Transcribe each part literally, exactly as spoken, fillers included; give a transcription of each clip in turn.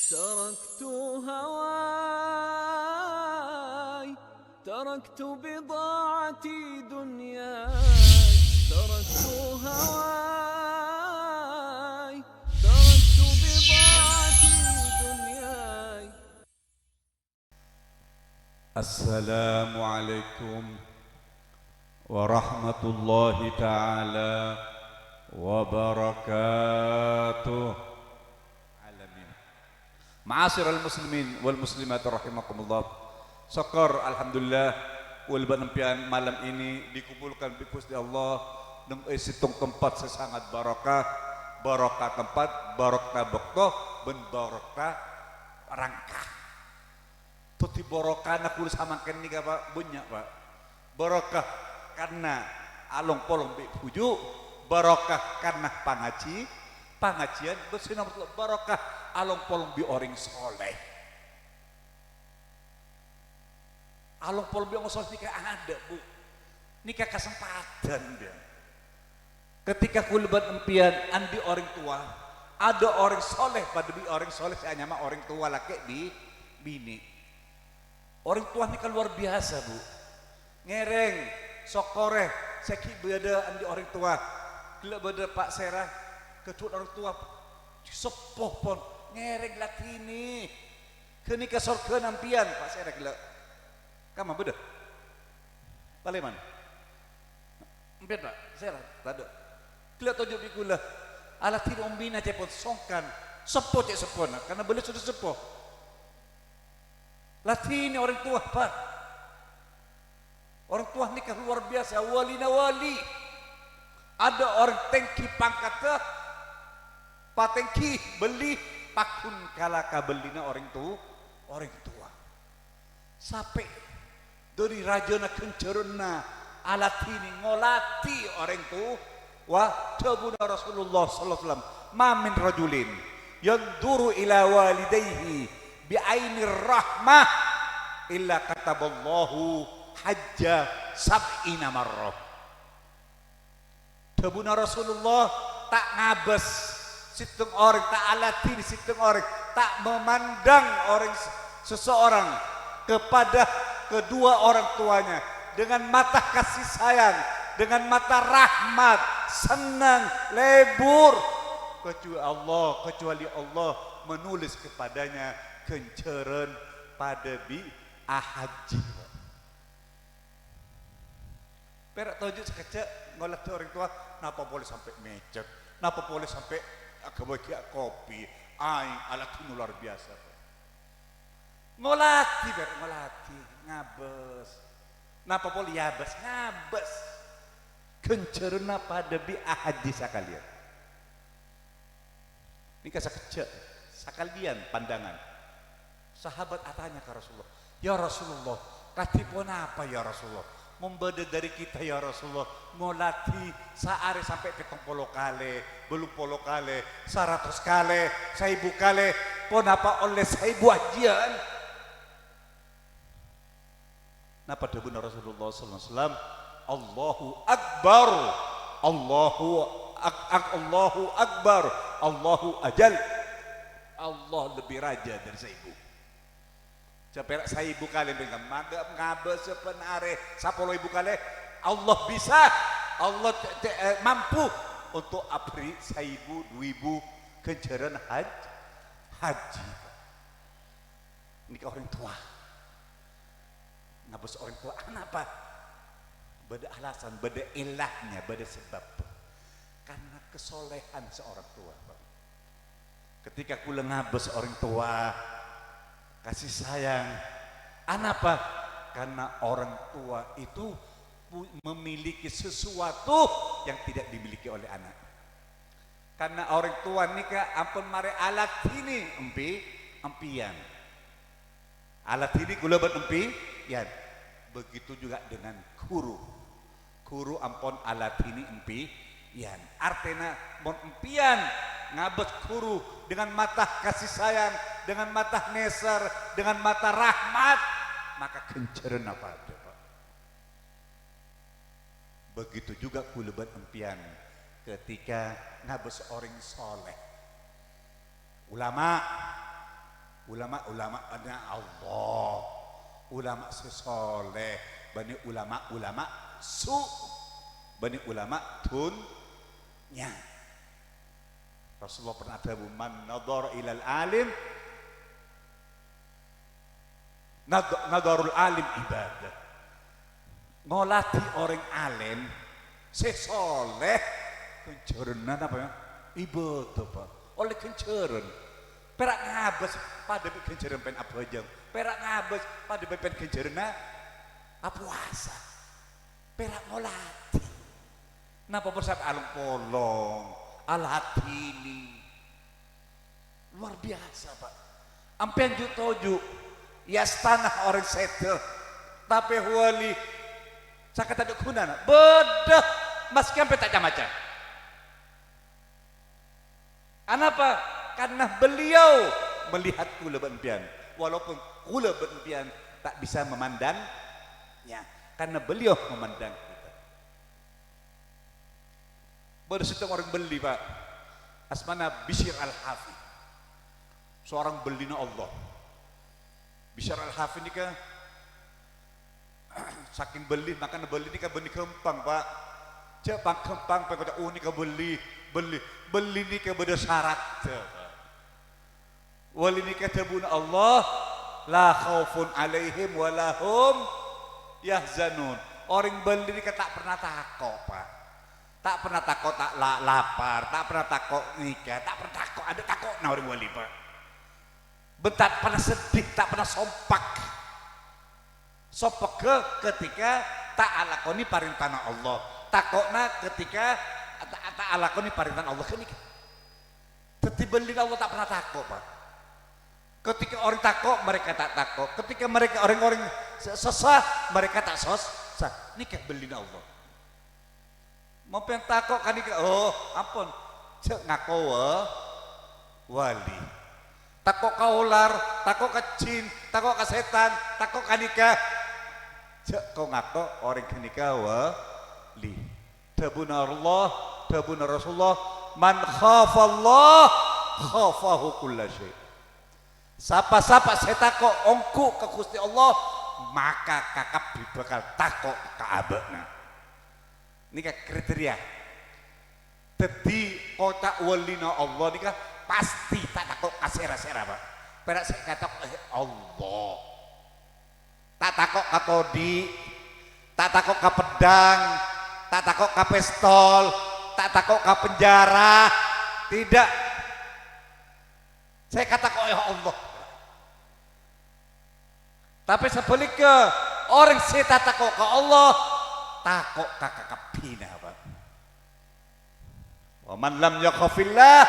تركت هواي، تركت بضاعتي دنياي، تركت هواي، تركت بضاعتي دنياي. السلام عليكم ورحمة الله تعالى وبركاته. Alamin. Ma'asyiral muslimin wal muslimat rahimakumullah. Syukur, alhamdulillah, kaulâ bân sampèyan malam ini dikumpulkan bi' Gustè Allah neng è sèttong tempat sè sangat barokah, barokah tempat, barokah bâkto, bân barokah rangka. Dhâddhi barokahna kaulâ samangkèn nèka, Pa', bânnya', Pa'. Barokah karna along-polong bi' bhuju', barokah karna pangajhi-, pangajhiyân, bân sè nomer tello' barokah along-polong bi' orèng soleh. Along-polong bi' orèng soleh nèka adâ', Bu. Nèka kasempadhân, bân. Ketika kaulâ bân sampèyan andi' orèng towa, adâ' orèng soleh padâ bi' orèng soleh sè anyama orèng towa lakè' bi-, binè'. Orèng towa nèka luar biasa, Bu. Ngèrèng, sokkorè sè ghi' bâdâ andi' orèng towa. Ghellâ' bâdâ Pa' Sera, ghâdhuwân orèng towa seppo pon ngèrèng ladhinè. Ghânèka sorghâna sampèyan, Pa' Sera ghellâ'. Kamma bâdâ? Palèman? Empèyan, Pa', sèra, tadâ'. Ghellâ' toju' bi' kaulâ. Aladhinè ombina cèpon songkan. Seppo cè' seppona, karna bâli sodâ seppo. Ladhinè orèng towa, Pa'. Orèng towa nèka luar biasa, walina wali. Adâ' orèng tèngghi pangkaddhâ, patèngghi bâli, pagghun kala ka bâlina orèng to-, orèng towa. Sapè dhâri rajâna ghânjhârânna aladhinè ngolatè orèng to-, wa, dhâbuna Rasulullah sallallahu alaihi wasallam, "Ma min rajulin yanzuru ila walidayhi bi ainir rahmah illa kataballahu hajja sab'ina marrah." Dhâbuna Rasulullah, "Ta' ngabâs sèttong orèng, ta' aladhinè sèttong orèng, ta' memandang orèng s-, seseorang kepada kedua orang tuanya dengan mata kasih sayang, dengan mata rahmat, senang, lebur, kecuali Allah, kecuali Allah menulis kepadanya ghânjhârân padâ bi' ahajji." Pèra' toju' sakejjhâ' ngolatè orèng towa, napa polè sampè' mècèt, napa polè sampè' aghâbây ghi' kopi, aèng aladhinè luar biasa. Ngolatè, pèra' ngolatè, ngabâs. Napa polè èabâs, ngabâs. Ghânjhârânna padâ bi' ahajji sakalèyan. Nèka sakejjhâ', sakalèyan pandangan. Sahabat atanya ka Rasulullah, "Ya Rasulullah, kadhi ponapa, ya Rasulullah? Mon bâdâ dhâri kita, ya Rasulullah, ngolatè saarè sampè' pèttong polo kalè, bâllung polo kalè, saratos kalè, saèbu kalè, ponapa ollè saèbu ajiyân?" Napa dhâbuna Rasulullah sallallahu alaihi wasallam? "Allahu Akbar, Allahu ak-, ak-, Allahu Akbar, Allahu Ajal." Allah lebih raja dari saèbu. Jhâ' pèra' saèbu kalè bhâi, mangga ngabâs sabbhân arè sapolo èbu kalè. Allah bisa, Allah ce-, ce-, eh, mampu untuk aberri' saèbu, du èbu ghânjhârân haj-, hajji. Nèka orèng towa. Ngabâs orèng towa, anapa? Bâdâ alasan, bâdâ èllahnya, bâdâ sabâb. Karena kesolehan seorang tua, Pak. Ketika kaulâ ngabâs orèng towa, kasih sayang, anapa? Karena orang tua itu pu-, memiliki sesuatu yang tidak dimiliki oleh anak. Karna orèng towa nèka ampon marè aladhinè empi-, empèyan. Aladhinè kaulâ bân empèyan. Begitu juga dengan guru. Guru ampon aladhinè empèyan. Artèna, mon empèyan ngabâs guru dengan mata kasih sayang, dengan mata nèsèr, dengan mata rahmat, maka ghânjhârânna padâ, Pak. Begitu juga kaulâ bân empèyan ketika ngabâs orèng soleh. Ulama, Ulama-ulama'na Allah, ulama sè soleh, bânnè ulama-ulama su', bânnè ulama dhunnya. Rasulullah pernah adhâbu, "Man nadhara ilal alim, nad-, nadharul alim ibadah." Ngoladhi orèng alèm sè soleh, ghânjhârânna napa, ya? Ibadah, Pak. Ollè ghânjhârân. Pèra' ngabâs padâ bi' ghânjhârân pèn abhâjâng. Pèra' ngabâs padâ bi' pèn ghânjhârânna apowasa. Pèra' ngoladhi. Napa, Pak, sampè' along-polong, aladhini? Luar biasa, Pak. Ampèyan ju'-toju', yastana orèng sèdhâ, tapè wali, sakata' tadâ' ghunana. Bâdâ, maskè ampèyan ta' ca-maca. Anapa? Karena beliau melihat kaulâ bân empèyan, walaupun kaulâ bân empèyan ta' bisa memandangnya, karena beliau memandang kita. Bâdâ sèttong orèng bâli, Pak. Asmana Bishr Al-Hafi. Seorang bâlina Allah. Bishr Al-Hafi nèka sakèng bâli, makana bâli nèka bânnè ghâmpang, Pak. Jhâ' pang-ghâmpang pèng koca', "Oh, nèka bâli, bâli." Bâli nèka bâdâ sarat, Pak. Wali nèka dhâbuna Allah, "La khaufun 'alaihim wa la hum yahzanun." Orèng bâli nèka ta' pernah tako', Pak. Ta' pernah tako' ta' la-, lapar, ta' pernah tako' nèka, ta' pernah tako', adâ' tako'na orèng wali, Pak. Bân ta' pernah sedih, ta' pernah sompak. Sompegghâ ketika ta' alakonè parèntana Allah. Tako'na ketika ta', ta' alakonè parèntana Allah. Ghânèka. Dhâddhi bâlina Allah ta' pernah tako', Pak. Ketika orèng tako', mereka ta' tako'. Ketika mereka, orèng-orèng s-, sossa, mereka ta' sossa. Nèka bâlina Allah. Mon pèn tako' ghânèka, oh, ampon, jhâ' ngako wa-, wali. Tako' ka olar, tako' ka jin, tako' ka sètan, tako' ghânèka. Jhâ' ko-ngako orèng ghânèka wali. Dhâbuna Allah, dhâbuna Rasulullah, "Man khafallah, khafahu kulla syai'." Sapa-sapa sè tako' ongghu ka Ghustè Allah, maka kakabbhi bhâkal tako' ka abâ'na. Nèka kriteria. Dhâddhi, koca' wâlina Allah nèka pastè ta' tako' ka sèra-sèra, Pak. Pèra' sè èkatako'è Allah. Ta' tako' ka todi', ta' tako' ka peddhâng, ta' tako' ka pèstol, ta' tako' ka penjara. Tidak. Sè èkatako'è Allah. Tapè sabhâligghâ, orèng sè ta' tako' ka Allah, tako' ka kakabbhina, Pak. "Wa man lam yakhafillah,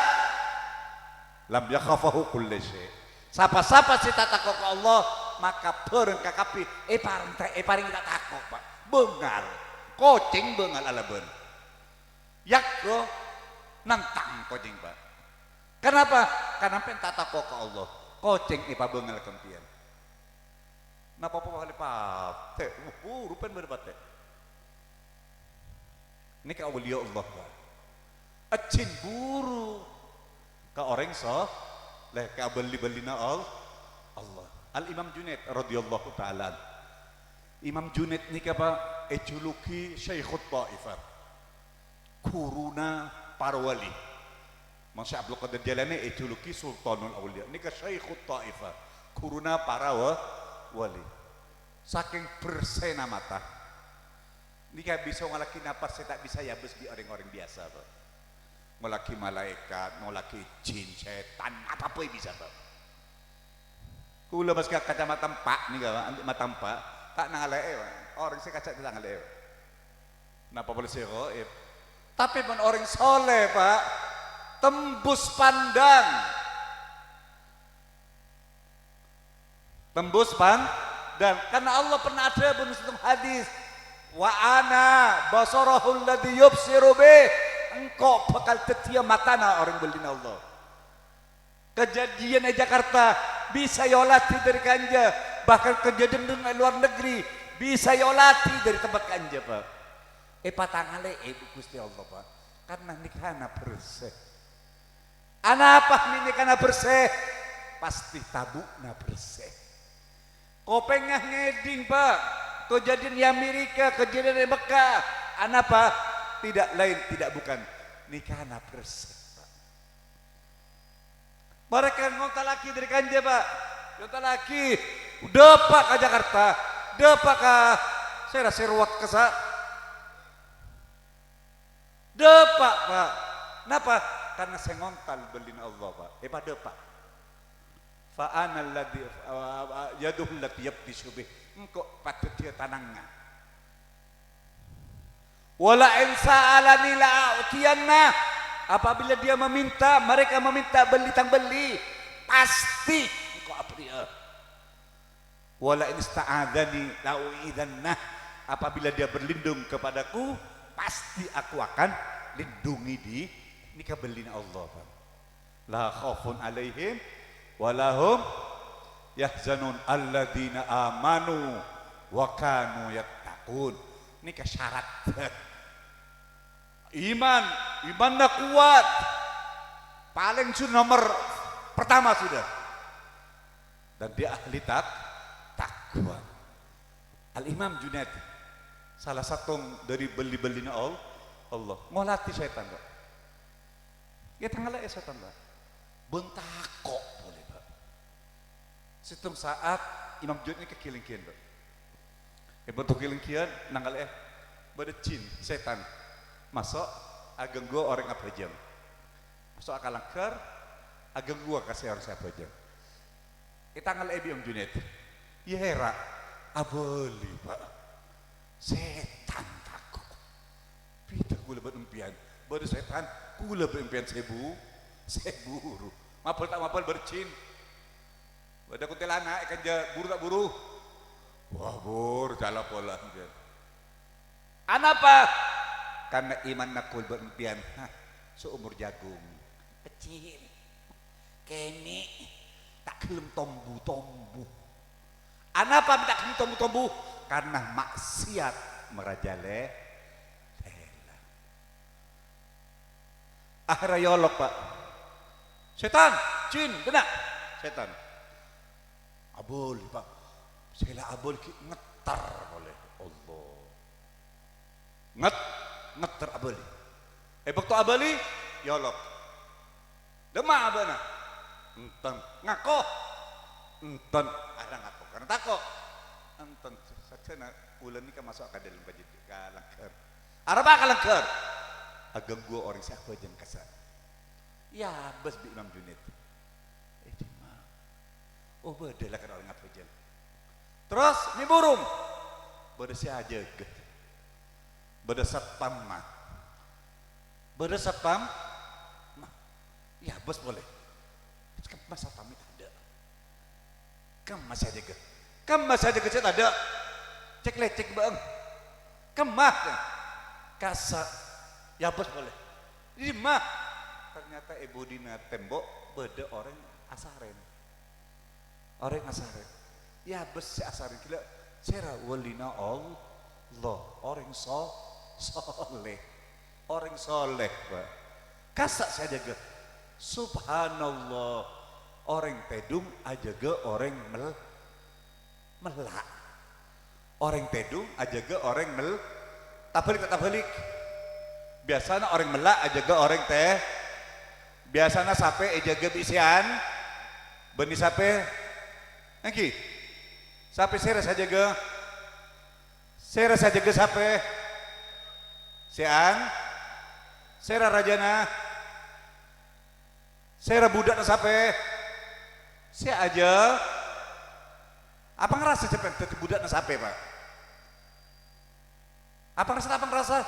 lam yakhafahu kullu syai'." Sapa-sapa sè ta' tako' ka Allah, maka bhârâng kakabbhi èparèng-, èparèngè ta' tako', Pak. Bângal. Kocèng bângal alabân. Yaga nantang kocèng, Pak. Kenapa? Karena ampèyan ta' tako' ka Allah. Kocèng èpabângal ka ampèyan. Napa polè patè? Wuh, buru pèn bâdâ patè. Nèka auliya Allah, Pak. Ajin buru ka orèng so-, lè, ka bâli-bâlina Al-, Allah. Al-Imam Junaid radhiyallahu ta'ala anhu. Imam Junaid nèka, Pak, èjhuluki Syaikhut Taifah. Ghuruna para wali. Imam Syekh Abdul Qadir Jailani èjhuluki Sultanul Auliya. Nèka Syaikhut Taifah. Ghuruna para wa-, wali. Sakèng bersèna mata. Nèka bisa ngolaghi napa sè ta' bisa èabâs bi' orèng-orèng biyasa, Pak. Ngolaghi malaèkat, ngolaghi jin, sètan, apa pon bisa, Pak. Kaulâ maskè kacamata empa' nèka, Pak, anti' mata empa', ta' nangalè'è, Pak. Orèng sè kaca' ta' nangalè'è, Pak. Napa polè sè ghaib? Tapè mon orèng soleh, Pak, tembus pandang. Tembus pan-, dan karena Allah pernah adhâbu neng sèttong hadis, "Wa ana basarahul ladzi yubsiru bih." Engko' bhâkal dhâddhiyâ matana orèng bâlina Allah. Kejadian è Jakarta bisa èoladhi dhâri kanja, bahkan kejadian è luar negeri bisa èoladhi dhâri tempat kanja, Pak. Èpatangalè'è bi' Ghustè Allah, Pak. Karena nèkana bersè. Anapa mè' nèkana bersè? pastè tabu'na bersè. Kopèngnga ngèdhing, Pa', kajhâdhiyân è Amerika, kajhâdhiyân è Mekkah. Anapa? Tidak lain, tidak bukan, nikana bersè, Pa'. Mareka ngontallaghi dâri kanja, Pa'. Ngontallaghi, dâpa' ka Jakarta, dâpa' ka sèra sè rowat kassa'. Dâpa', Pa'. Napa? Karna sè ngontal bâllina Allah, Pa'. Èpadâpa'. Fa ana alladzi, yaduhu allati yabtishu bih. Engko' padhâddhiyâ tanangnga. "Wa la in sa'alani la a'tiyanna." Apabila dia meminta, mereka meminta bâlli tang bâlli, pasti engko' abârri'â. "Wa la in ista'adzani la u'idzanna." Apabila dia berlindung kepadaku, pasti aku akan lindungi di, ini kabâllina Allah, Pak. "La khaufun 'alaihim wa la hum yahzanun, alladzina amanu wa kanu yattaqun." Ini syarat. Iman, imanna kuat. Paling su-, nomor pertama sudah. Dan dia ahli tak-, takwa. Al-Imam Junaid, salah satu dari bâlli-bâllina Al-, Allah, ngolatè sètan, Pak. Ya, tangale'è sètan, Pak. Bân tako' polè, Pak. Sèttong saat Imam Junaid nèka kalèngghiyân, Pak. È bâkto kalèngghiyân, nangale'è bâdâ jin, sètan, maso' aghângguwâ orèng abhâjâng. Maso' ka langghâr, aghângguwâ ka sè orèng sè abhâjâng. Ètangale'è bi' Imam Junaid. Yâ hèra, abâli, Pak. Sètan tako'. Bhidhâ kaulâ bân empèyan. Bâdâ sètan, kaulâ bân empèyan sè bu-, sè buru. Mabâl ta' mabâl bâdâ jin. Bâdâ kuntilanak èkanja buru ta' buru? Wah, buru, cala' pola empèyan. Anapa? Karna imanna kaulâ bân empèyan, hah, saomor jhâghung. Keccil. Kènè'. Ta' ghellem tombu-tombu. Anapa mè' ta' ghellem tombu-tombu? Karna maksiat marajalè-, lèla. Akhèrra èolok, Pak. "Sètan, jin, dâ' enna'." Sètan. Abâli, Pak. Sè la abâli ghi' ngetter polè. Allah. Nget-, ngetter abâli. È bâkto abâli, èolok. "Dâ' emma abâ'na?" "Enten." "Ngako?" "Enten." Akhèrra ngako, karna tako'. "Enten, sajjhâna kaulâ nèka maso' ka dâlem ka jâdiyâ, ka langghâr." Arapa ka langghâr? Aghângguwâ orèng sè abhâjâng kassa'. Èabâs bi' Imam Junaid. Eh, dimma? Oh, bâdâ lakar orèng abhâjâng. Terros, mè' burung? Bâdâ sè ajâgâ. Bâdâ satpamma. Bâdâ satpam-, ma. Èabâs polè. Kemma satpamma tadâ'. Kemma sè ajâgâ. Kemma sè ajâgâ sè tadâ'. Cèk-lècèk bâ'eng. Kemma. Kassa'. Èabâs polè. Dimma? Ternyata è budina tembok bâdâ orèng asarèn. Orèng asarèn. Èabâs sè asarèn ghellâ', sèra wâlina Allah, orèng so-, soleh. Orèng soleh, Pak. Kassa' sè ajâgâ. Subhanallah. Orèng tèdung ajâgâ orèng mel-, mella'. Orèng tèdung ajâgâ orèng mel-, tabâlik ta' tabâlik? Biyasana orèng mella' ajâgâ orèng tè-, biyasana sapè èjâgâ bi' sè an-, bânnè sapè? Èngghi. Sapè sèra sè ajâgâ? Sèra sè ajâgâ sapè? Sè an-, sèra rajâna? Sèra budhâ'na sapè? Sè ajâ-, apa ngarasa sampèyan dhâddhi budhâ'na sapè, Pak? Apa ngarasa, apa ngarasa?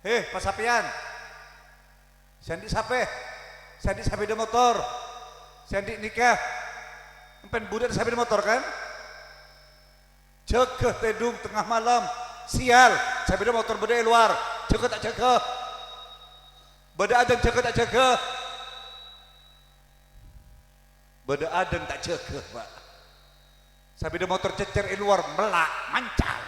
He, pasampèyan. Sè andi' sapè. Sè andi' sapèda motor. Sè andi' nèka. Sampèyan budhâ'na sapèda motor, kan? Jâgâ tèdung tengah malem. Sial, sapèda motor bâdâ è lowar. Jâgâ ta' jâgâ? Bâdâ adân jâgâ ta' jâgâ? Bâdâ adân ta' jâgâ, Pak. Sapèda motor cècèr è lowar, mella', mancal.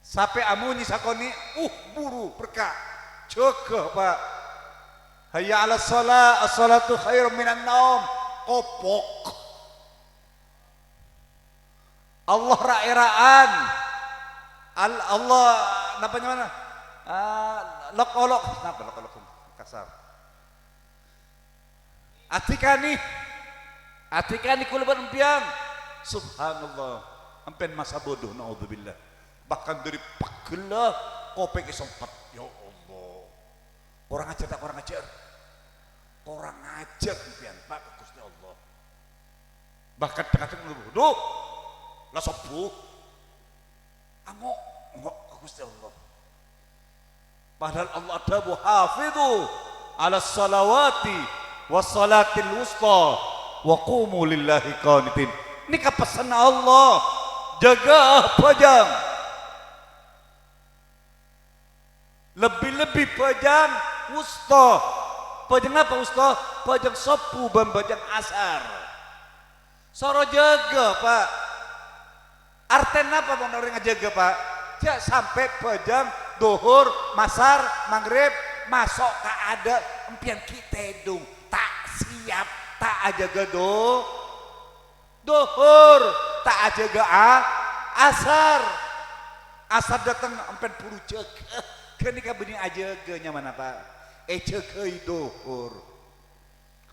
Sapè amonyè sakonè', uh, buru, berka'. Jâgâ, Pak. Hayya 'alas shalah, as-shalatu khairum minan naum. Kopok. Allah ra'-era'an. Al-, Allah, napa nyamana? Ah, lok-olok. Napa lok-olok? Kasar. Adikani. Adikani kaulâ bân empèyan. Subhanallah. Empèyan masa bodoh, naudzubillah. Bahkan dâri pegghellâ kopèng èsèmpet. Ya Allah. Kurang ajar ta' kurang ajar? Kurang ajar empèyan, Pak, ka Ghustè Allah. Bahkan kadhâng-kadhâng, "Duh, la sobbhu." Ango', ango' ka Ghustè Allah. Padahal Allah adhâbu, "Hafidhu 'alas shalawati was shalatil wusta wa qumu lillahi qanitin." Nèka pessenna Allah. Jâgâ bhâjâng. Lebbi-lebbi bhâjâng wusta. Bhâjâng napa wusta? Bhâjâng sobbhu bân bhâjâng asar. Soro jâgâ, Pak. Artèna napa mon orèng ajâgâ, Pak? Jhâ' sampè' bhâjâng dhuhur, masar, maghrib, maso' ka adâ', empèyan ghi' tèdung, ta' siap, ta' ajâgâ dhu-, dhuhur, ta' ajâgâ a-, asar. Asar dâteng empèyan buru jâgâ. Ghânèka bânnè ajâgâ nyamana, Pak. Èjâgâi dhuhur.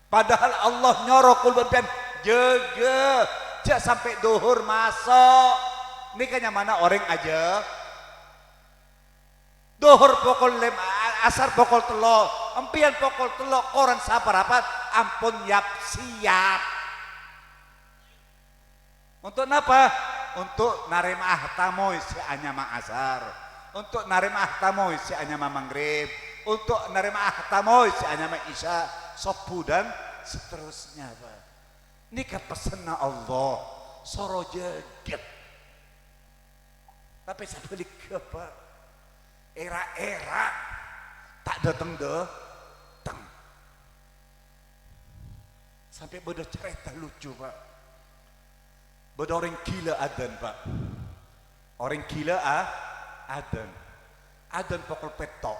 Padahal Allah nyoro kaulâ bân sampèyan jâgâ, jhâ' sampè' dhuhur maso'. Nèka nyamana orèng ajâ-, dhuhur pokol lèma, a-, asar pokol tello', empèyan pokol tello' korang saparapat ampon yap-siyap. Onto' napa? Onto' narèma'a tamoy sè anyama asar, onto' narèma'a tamoy sè anyama maghrib, onto' narèma'a tamoy sè anyama isya, sobbhu, dan seterusnya, Pak. Nèka pessenna Allah, soro jâgâ. Tapè sabhâligghâ, Pak, èra-èra ta' dâteng-dâteng. Sampè' bâdâ carèta lucu, Pak. Bâdâ orèng ghilâ adân, Pak. Orèng ghilâ a-, adân. Adân pokol pètto'.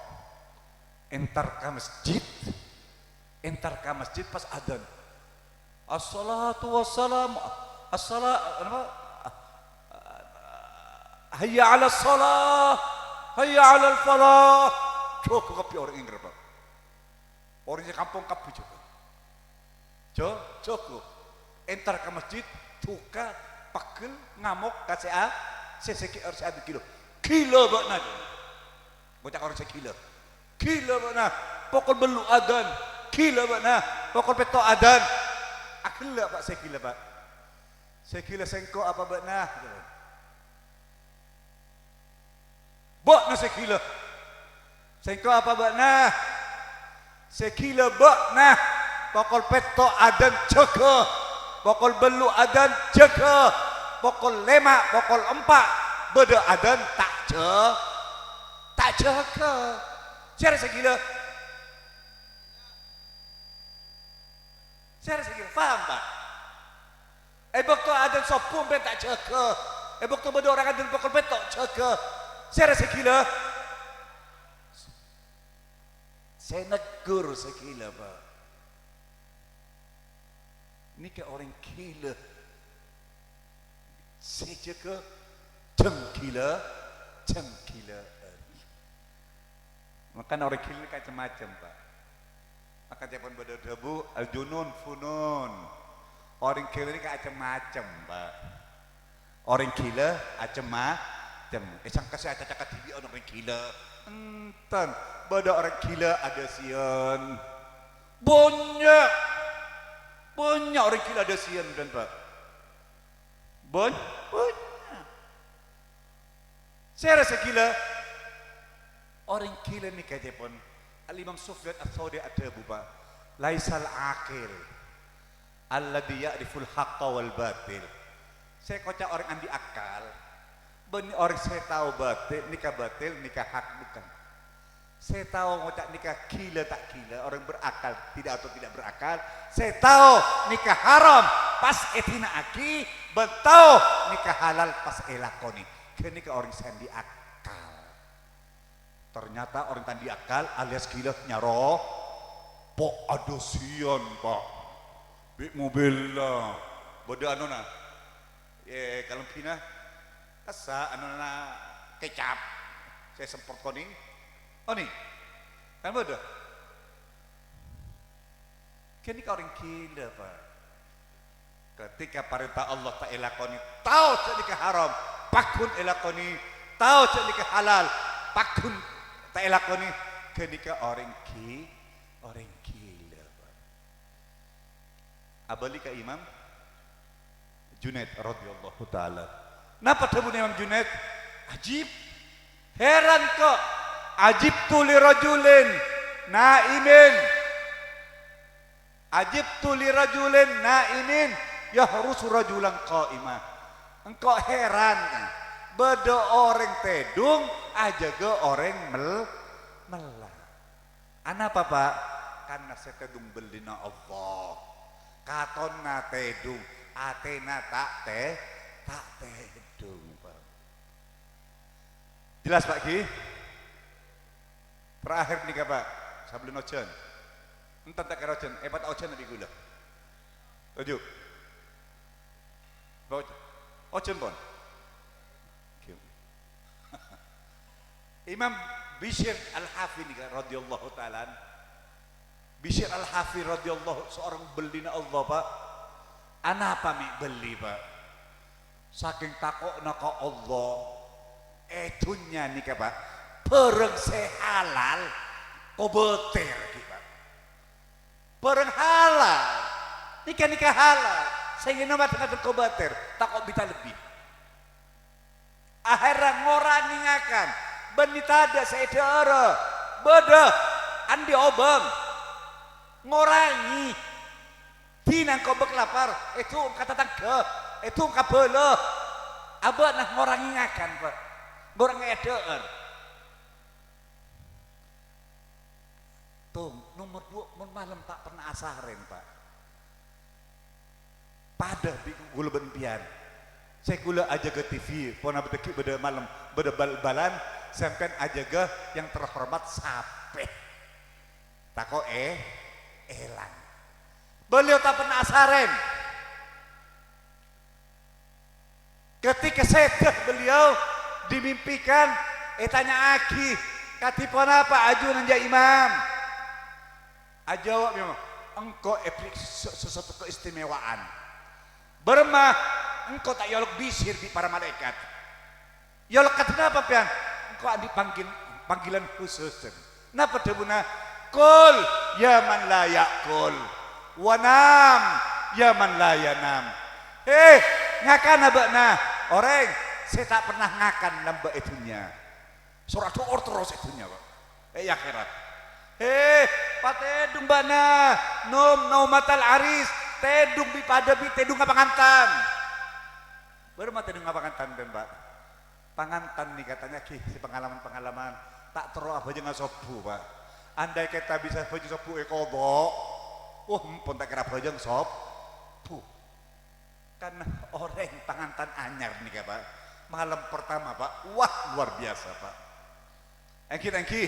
Entar ka masjid. Entar ka masjid pas adân. "Assalatu wassalam, assala-, napa? Hayya 'alas shalah, hayya 'alal falah." Jâgâ kabbhi orèng èngghâr, Pak. Orèng sè kampong kabbhi jâgâ. Jâ-, jâgâ. Entar ka masjid, duka, pegghel, ngamok ka sè a-, sè, sè ghi-, sè adân ghilâ. Ghilâ bâ'na. Ngoca' ka orèng sè ghilâ. Ghilâ bâ'na. Pokol bâllu' adân. Ghilâ bâ'na. Pokol pètto' adân. Aghellâ', Pak, sè ghilâ, Pak. Sè ghilâ sèngko' apa bâ'na? Bâ'na sè ghilâ. Sèngko' apa bâ'na? Sè ghilâ bâ'na. Pokol pètto' adân jâgâ. Pokol bâllu' adân jâgâ. Pokol lèma', pokol empa' bâdâ adân ta' jâ-, ta' jâgâ. Sèra sè ghilâ? Sèra sè ghilâ? Paham, Pak? È bâkto adân sobbhu sampèyan ta' jâgâ. È bâkto bâdâ orèng adân pokol pètto' jâgâ. Sèra sè ghilâ? Sè neggur sè ghilâ, Pak. Nèka orèng ghilâ. Sè jâgâ jhâng ghilâ, jhâng ghilâ'ân. Mangkana orèng ghilâ nèka cem-macem, Pak. Maka ca'èpon bâdâ dhâbu, "Al-junun funun." Orèng ghilâ nèka cem-macem, Pak. Orèng ghilâ cem-macem. Èsangka sè acaca kadhibi'ân orèng ghilâ. Enten, bâdâ orèng ghilâ adhâsiyân. Bânnya'. Bânnya' orèng ghilâ adhâsiyân, bhunten, Pak. Bân-, bânnya'. Sèra sè ghilâ? Orèng ghilâ nèka ca'èpon Al-Imam Sufyan Ats-Tsauri adhâbu, Pak, "Laisal aqil alladzi ya'riful haqqa wal batil." Sè èkoca' orèng andi' akal, bânnè orèng sè tao batil nèka batil, nèka hak, bukan. Sè tao ngoca' nèka ghilâ ta' ghilâ, orèng berakal tidak atau tidak berakal, sè tao nèka haram pas èdina'aghi, bân tao nèka halal pas èlakonè. Ghânèka orèng sè andi' akal. Ternyata orèng ta' andi' akal alias ghilâ nyaro-, Po' adosiyan, Pa'. Bi' mobilla bâdâ anona, eh, kalambhina kassa' anona kecap sè sempor konèng. Onèng? Kan bâdâ? Ghânèka orèng ghilâ, Pa'. Ketika parènta Allah ta' èlakonè, tao jhâ' nèka haram, pagghun èlakonè, tao jhâ' nèka halal, pagghun ta' èlakonè, ghânèka orèng ghi-, orèng ghilâ, Pa'. Abâli ka Imam Junaid radhiyallahu ta'ala. Napa dhâbuna Imam Junaid? Ajib. Heran ko'. Ajibtu li rajulin na'imin. Ajibtu li rajulin na'imin yahrusu rajulan qa'ima. Engko' heran, bâdâ orèng tèdung ajâgâ orèng mel-, mella. Anapa, Pa'? Karna sè tèdung bellina Allah. Katonna tèdung, atèna ta' tè-, ta' tèdung, Pa'. Jelas, Pa', ghi? Terakhir nèka, Pa', sabellunna ojhân. Enten ta' kèra ojhân, èpata ojhân bi' ghulâ. Toju'. Pa' ojhân. Ojhân, pon. Ghi. Imam Bishr Al-Hafi nèka radhiyallahu ta'ala anhu. Bishr Al-Hafi radhiyallahu, seorang bellina Allah, Pa'. Anapa mè' belli, Pa'? Sakèng tako'na ka Allah, è dhunnya nèka, Pa', bhârâng sè halal kobâtèr, ghi, Pa'. Bhârâng halal, nèka-nèka halal, sè ngènom adhâ-ngadhâng kobâtèr, tako' bi' ta' lebbi. Aherra ngorangè ngakan, bânnè tadâ' sè èdhâ'ârâ, bâdâ, andi' obâng. Ngorangè. Dina engko' bâk lapar, èdhung ka tatangghâ, èdhung ka bhâlâ. Abâ'na ngorangè ngakan, Pa'. Ngorangè èdhâ'âr. Tong, nomer duwâ', mon malem ta' perna asarèn, Pa'. Padâ bi' ghulâ bân empèyan. Sè ghulâ ajâgâ T V, ponapa dhâggi' bâdâ malem, bâdâ bal-balan, sampèyan ajâgâ yang terhormat sapè. Tako' è-, èlang. Beliau ta' perna asarèn. Ketika sèdhâ beliau dimimpikan, ètanya'aghi, "Kadhi ponapa ajunan, ya Imam?" Ajâwâb, "Engko' èberri' se-, sesuatu keistimewaan. Bârâmma engko' ta' èolok Bishr bi' para malaèkat." "Èolok kadhi napa, sampèyan?" "Engko' andi' panggil-, panggilan khusus." Napa dhâbuna? "Kul ya man la ya'kul, wa nam ya man la yanam." He, ngakana bâ'na, orèng sè ta' perna ngakan lambâ' è dhunnya. Soro adu'or terros è dhunnya, Pa'. È akhèrat. He, patèdung bâ'na, nom naumatal aris, tèdung bi' padâ bi' tèdungnga pangantan. Bârâmma tèdungnga pangantan, sampèyan, Pa'? Pangantan nèka, tanya'aghi sè pangalaman-pangalaman, ta' terro abhâjângnga sobbhu, Pa'. Andai kèta bisa bhâjâng sobbhu èkodho', wah, ampon ta' kèra bhâjâng sobbhu. Karna orèng pangantan anyar nèka, Pa', malem pertama, Pa', wah, luar biasa, Pa'. Ènggi-ènggi.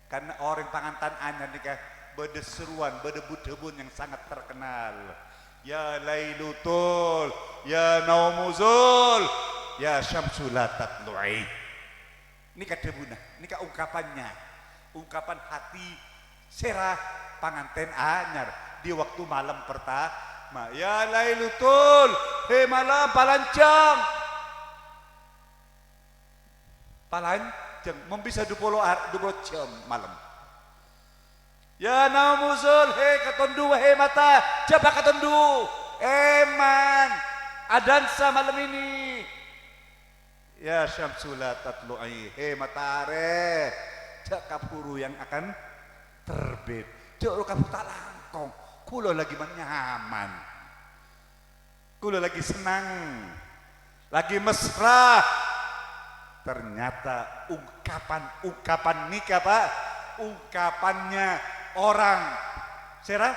Karna orèng pangantan anyar nèka bâdâ seruan, bâdâ bu-dhâbuna yang sangat terkenal. "Ya lailu tul, ya naumu zul, ya syamsu la tatlu'i." Nèka dhâbuna, nèka ungkapannya. Ungkapan hati sèra pangantèn anyar di waktu malem pertama. "Ya lailu tul, he malem palanjhâng." Palanjhâng, mon bisa dupolo ar-, dupolo jam malem. "Ya naumu zul, he katondhu, he mata, jhâ' pakatondhu. Èman, adansa malem ini. Ya syamsu la tatlu'i, he matarè, jhâ' kabhuru yang akan terbit. Jhâ' ro kabhuru ta' langkong. Kaulâ lagi nyaman." Kaulâ lagi sennang, lagi mesra. Ternyata ungkapan-ungkapan nèka, Pa', ungkapannya orang sèra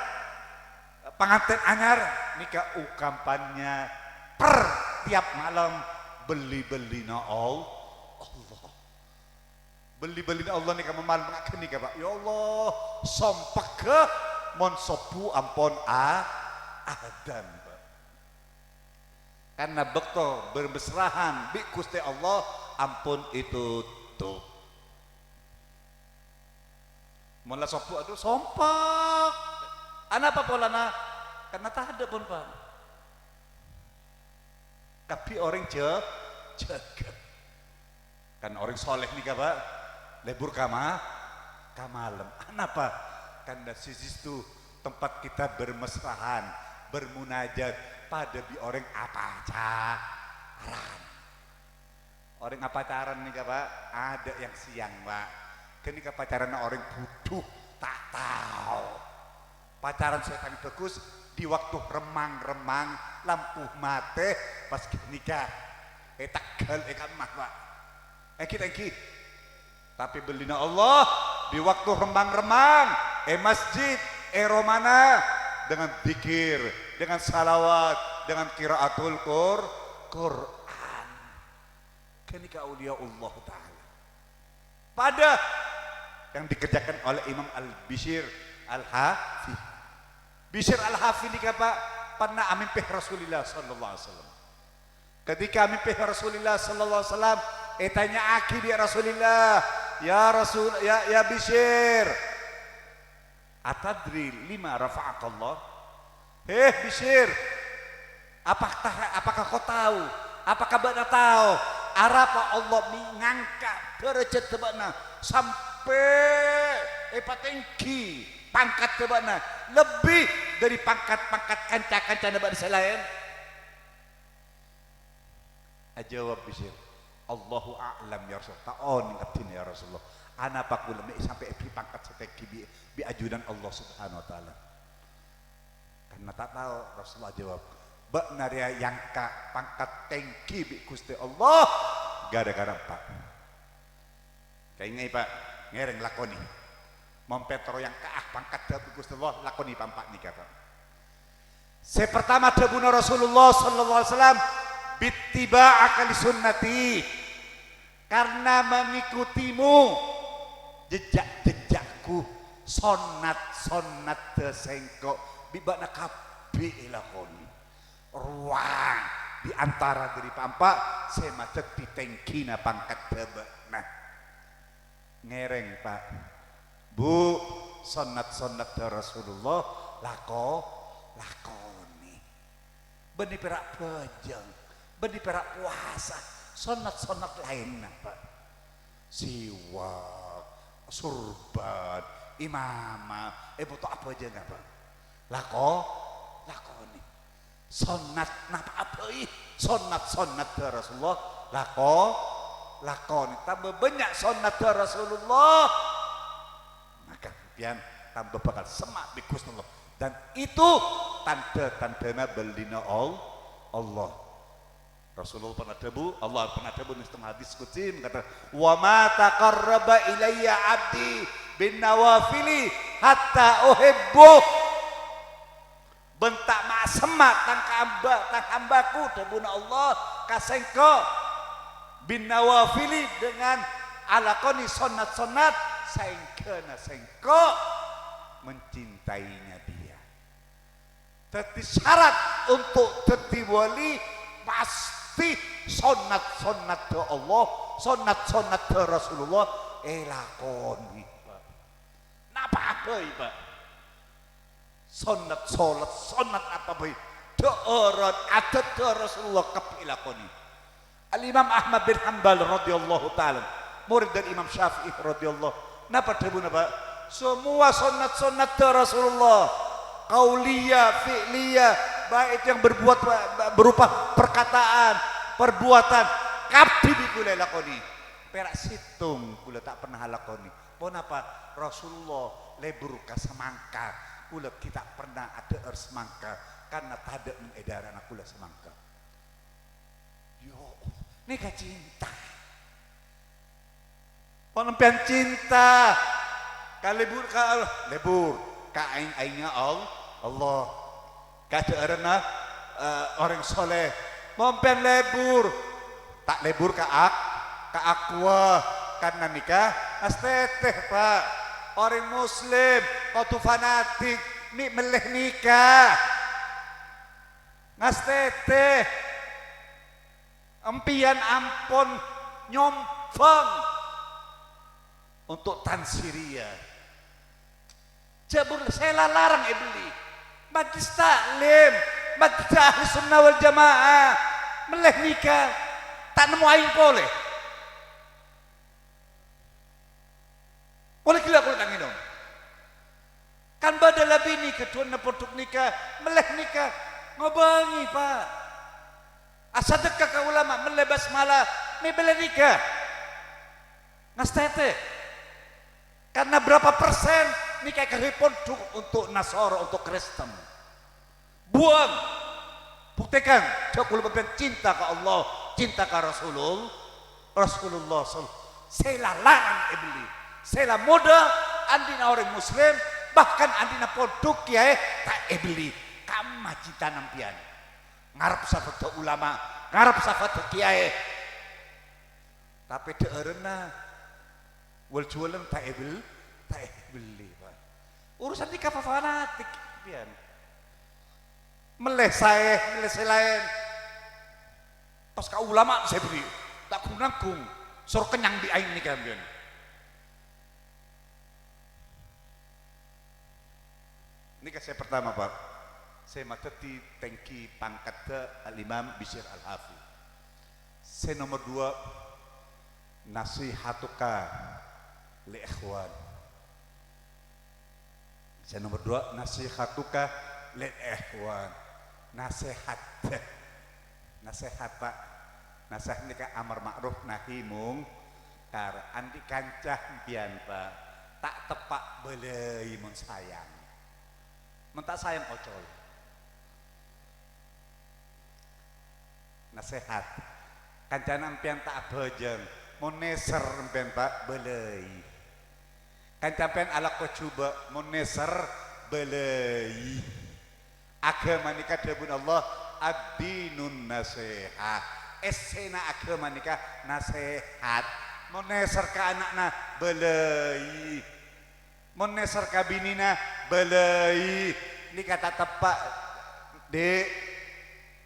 pangantèn anyar nèka ungkapannya per tiap malem beli-belina Al-, Allah. Bâli-bâlina Allah nèka mamalem nga' ghânèka, Pak. Ya Allah, sompegghâ mon sobbhu ampon a-, adan, Pak. Karna bâkto bermesraan bi' Ghustè Allah ampon ètotop. Mon la sobbhu, adu, sompek. Anapa polana? Karna tadâ' pon, Pak. Kabbhi orèng jâ-, jâgâ. Kan orèng soleh nèka, Pak, lebur ka ma-, ka malem. Anapa? Karna sè sèttong tempat kita bermesraan, bermunajat, padâ bi' orèng apacaran. Orèng apacaran nèka, Pak, adâ' yang siang, Pak. Ghânèka pacaranna orèng budhu, ta' tao. Pacaran sè palèng bhâghus di waktu remang-remang, lampu matè, pas ghânèka èteggâl è kamma, Pak. Èngghi ta' èngghi? Tapè bâlina Allah, di waktu remang-remang, è masjid, è romana, dengan dzikir, dengan salawat, dengan qiraatul Qur-, Qur'an. Ghânèka auliyaullah Ta'ala. Padâ yang dikerjakan oleh Imam Al-Bishir Al-Hafi. Bishir Al-Hafi nèka, Pak, pernah amèmpè Rasulullah sallallahu alaihi wasallam. Ketika amèmpè Rasulullah sallallahu alaihi wasallam, ètanya'aghi bi' Rasulullah, "Ya Rasul, ya, ya Bishir, atadri lima rafa'akallah?" "He, Bishir, apakah, apakah kau tahu, apakah bâ'na tao arapa Allah mi-, ngangka' dârâjhâddhâ bâ'na sampè' èpatèngghi pangkaddhâ bâ'na lebbi dâri pangkat-pangkat ca-kancana bâ'na sè laèn?" Ajâwâb Bishir, "Allahu a'lam, ya Rasul, ta' onèng abdhina, ya Rasulullah. Anapa kaulâ mè' sampè' èbhâghi pangkat sè tèngghi bi', bi' ajunan Allah Subhanahu wa Ta'ala?" Karna ta' tao, Rasulullah ajâwâb, "Bâ'na rèya èangka' pangkat tèngghi bi' Ghustè Allah ghârâ-ghârâ empa'." Kaènga'è, Pak, ngèrèng, lakonè. Mon pètro èangka'a pangkaddhâ bi' Ghustè Allah, lakonè pa-empa' nèka, Pak. Sè partama dhâbuna Rasulullah sallallahu alaihi wasallam, "Bittiba'aka li sunnati." Karna mangikutimu, jejjhâ'-jejjhâ'ku, sonnat-sonnadhâ sèngko' bi' bâ'na kabbhi èlakonè. Rowa di antara dâri pa-empa' sè madhâddhi tèngghina pangkaddhâ bâ'na. Ngèrèng, Pak. Bu, sonnat-sonnadhâ Rasulullah lako-, lakonè. Bânnè pèra' abhâjâng, bânnè pèra' powasa, sonnat-sonnat laènna, Pak. Siwak, sorban, imamah, èbhuto abhâjângnga, Pak. Lako-, lakonè. Sonnat napa'a bhâi, sonnat-sonnadhâ Rasulullah, lako-, lakonè. Tamba bânnya' sonnadhâ Rasulullah, maka sampèyan tamba bhâkal semma' bi' Ghustè Allah. Dan itu tandhâ-tandhâna bâlina Al-, Allah. Rasulullah pernah dhâbu, Allah pernah dhâbu neng sèttong hadis qudsi, mengatakan, "Wa ma taqarraba ilayya abdi bin nawafili hatta uhibbuh." Bân ta' ma'-, semma' tang ka amba-, tang hambaku, dhâbuna Allah ka sèngko', bin nawafili, dengan alakonè sonnat-sonnat, saèngghâna sèngko' mencintainya dia. Dhâddhi, syarat untuk dhâddhi wali, pastè sonnat-sonnadhâ Allah, sonnat-sonnadhâ Rasulullah èlakonè. Napa'a bhâi, Pak. Sonnat sholat, sonnat apa bhâi, dhâ'ârân, adâddhâ Rasulullah kabbhi èlakonè. Al-Imam Ahmad bin Hambal radhiyallahu ta'ala, murid dâri Imam Syafi'i radhiyallahu. Napa dhâbuna, Pak? Semua sonnat-sonnadhâ Rasulullah, qauliyah, fi'liyah, baik itu yang berbuat, berupa perkataan, perbuatan, kabbhi bi' kaulâ èlakonè. Pèra' sèttong kaulâ ta' pernah alakonè. Ponapa? Rasulullah lebur ka semangka, kaulâ ghi' ta' pernah adhâ'âr semangka, karna tadâ' neng è dârâna kaulâ semangka. Ya Allah, nèka cinta. Mon sampèyan cinta ka lebur, ka Allah, lebur ka aèng-aèngnga Al-, Allah. Ka dhâ'ârânna, eh, orèng soleh. Mon sampèyan lebur, ta' lebur ka ak-, ka aqua, karna nèka Ngastètè, Pa'. Orèng Muslim kodhu fanatik mè' mellè nèka. Ngastètè. Empèyan ampon nyombhâng untuk Tansiriyah. Jhâ' bhur-, sè la-, larang èbelli. Majlis taklim, majlis ahli sunnah wal jamaah. Mellè nèka ta' nemmo aèng polè. Polè ghellâ' polè ta' ngènom. Kan bâdâ la binè ghâdhuwânna pondhuk nèka, mellè nèka. Ngobângè, Pa'. Asadhekka ka ulama, mellè basmalah, mè' mellè nèka. Ngastètè. Karena berapa persen nèka èkaghâbây pondhuk untuk Nasara, untuk Kristen. Buwâng. Buktikan, jhâ' kaulâ sampèyan cinta ka Allah, cinta ka Rasulul-, Rasulullah sal-, sè la-, larang èbelli. Sè la-, modâ andi'na orèng Muslim, bahkan andi'na pondhuk kèyaè ta' èbelli. Kamma cintana sampèyan. Ngarep safada ulama, ngarep safada kèyaè. Tapè dhâ'ârânna wal-juwalan ta' èbel-, ta' èbelli, Pa'. Urusan nèka fanatik, sampèyan. Mellè saè, mellè sè laèn. Pas ka ulama sè bherri', ta' ghun-nangghung, soro kennyang bi' aèng nèka, sampèyan. Nèka sè partama, Pa'. Sè madhâddhi tèngghi pangkaddhâ Al-Imam Bishr Al-Hafi. Sè nomer duwâ', nasihatuka li ikhwan. Sè nomer duwâ', nasihatuka lil ikhwan. Nasehat. Nasehat, Pa'. Nasehat nèka amar ma'ruf nahi mungkar. Andi' kanca sampèyan, Pa', ta' teppa' bâlâi mon sayang. Mon ta' sayang, ocol. Nasehat. Kancana sampèyan ta' abhâjâng. Mon nèser sampèyan, Pa', bâlâi. Kanca sampèyan alako jhubâ', mon nèser, bâlâi. Aghâma nèka dhâbuna Allah, "Ad-dinun nasihah." Essèna aghâma nèka nasehat. Mon nèser ka ana'na, bâlâi. Mon nèser ka binèna, bâlâi. Nèka ta' teppa', Dik.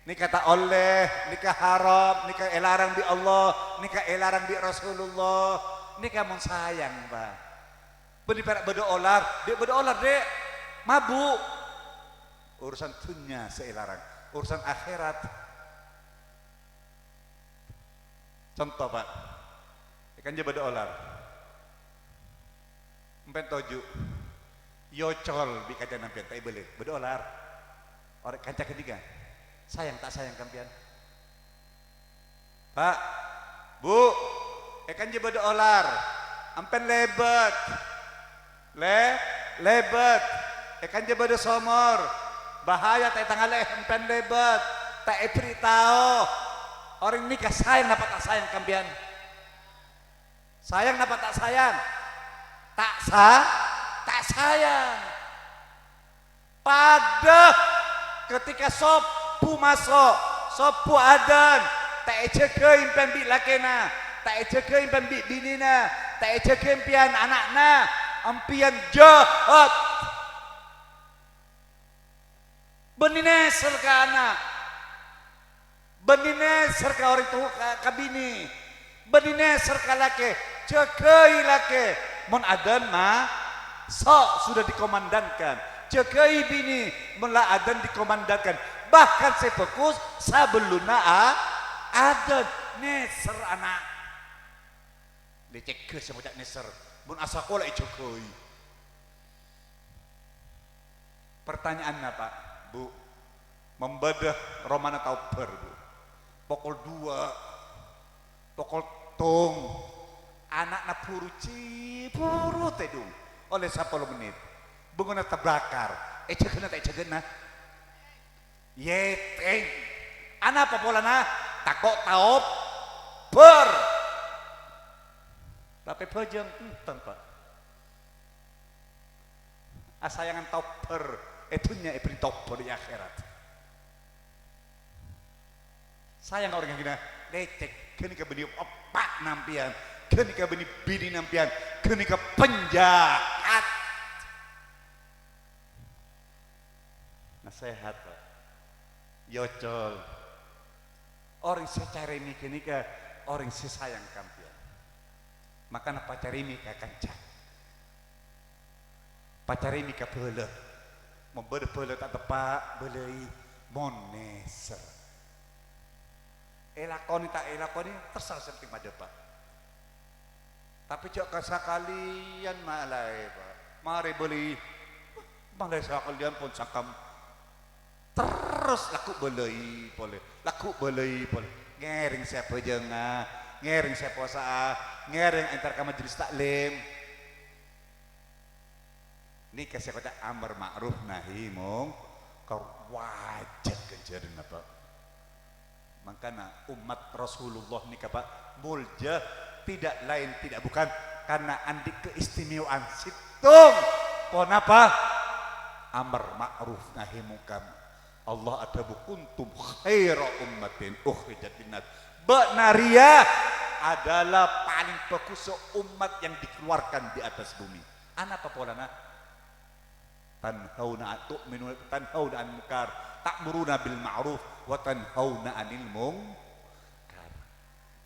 Nèka ta' ollè, nèka haram, nèka èlarang bi' Allah, nèka èlarang bi' Rasulullah. Nèka mon sayang, Pa'. Bânnè pèra' bâdâ olar, Dik, bâdâ olar, Dik. Mabuk. Urusan dhunnya sè èlarang, urusan akhèrat. Conto, Pa'. È kanca bâdâ olar. Sampèyan toju'. Èocol bi' kancana sampèyan, ta' èbâlâi. Bâdâ olar. Orèng kanca ghânèka. Sayang ta' sayang ka sampèyan? Pa', Bu, è kanca bâdâ olar. Sampèyan lèbât. Lè-, lèbât. È kanca bâdâ somor. Bahaya ta' ètangalè'è, sampèyan lèbât. Ta' èbhâri' tao. Orèng nèka sayang napa ta' sayang ka sampèyan? Sayang napa ta' sayang? Ta' sa-, ta' sayang. Padâ ketika sobbhu maso', sobbhu adzan, ta' èjâgâi sampèyan bi' lakèna, ta' èjâgâi sampèyan bi' binèna, ta' èjâgâi sampèyan ana'na, sampèyan jâhât. Bânnè nèser ka ana'. Bânnè nèser ka orèng towa, ka, ka binè. Bânnè nèser ka lakè. Jâgâi lakè. Mon adzan, maso' sudah dikumandangkan. Jâgâi binè. Mon la adzan dikumandangkan. Bahkan sè bhâghus, sabellunna a-, adzan. Nèser ana'. Lècègghâ sè ngoca' nèser. Mon asakola èjâgâi. Pertanyaanna, Pa', Bu, mon bâdâ romana tao bhâr, Bu. Pokol duwâ', pokol tong, ana'na buru jhi-, buru tèdung, ollè sapolo mennit. Bengngona tabakar, èjâgâna ta' èjâgâna? Yètèng. Anapa polana? Tako' tao bhâr. Tapè bhâjâng, enten, Pa'. Asayangan tao bhâr è dhunnya, èbhâri tao bhâr è akhèrat. Sayang ka orèng ghânèka, lècèk, ghânèka bânnè eppa'na sampèyan. Ghânèka bânnè binèna sampèyan, ghânèka panjahat. Nasehat, Pak. Iyâ, ocol. Orèng sè carèmè ghânèka orèng sè sayang ka sampèyan. Mangkana pacarèmè ka kanca. Pacarèmè ka bhâlâ. Mon bâdâ bhâlâ ta' teppa', bâlâi. Mon nèser. Èlakonè ta' èlakonè, terserah sè penting madâpa'. Tapè jhâ' ka sakalèyan malaè, Pak. Marè bâlâi. Malaè sakalèyan pon sangkam. Terros lagghu' bâlâi polè, lagghu' bâlâi polè. Ngèrèng sè abhâjângnga, ngèrèng sè posa'a, ngèrèng entar ka majelis taklim. Nèka sè èkoca' amar ma'ruf nahi mungkar, wajib ghânjhârânna, Pak. Mangkana umat Rasulullah nèka, Pak, molja tidak lain tidak bukan karena andi' keistimewaan sèttong. Ponapa? Amar ma'ruf nahi mungkar. Allah adhâbu, "Kuntum khaira ummatin ukhrijat linnas." Bâ'na rèya adalah palèng bhâghussa umat yang dikeluarkan di atas bumi. Anapa polana? Tanhauna an-, tu'minu-, tanhauna 'anil munkar, ta'muruna bil ma'ruf, wa tanhauna 'anil munkar.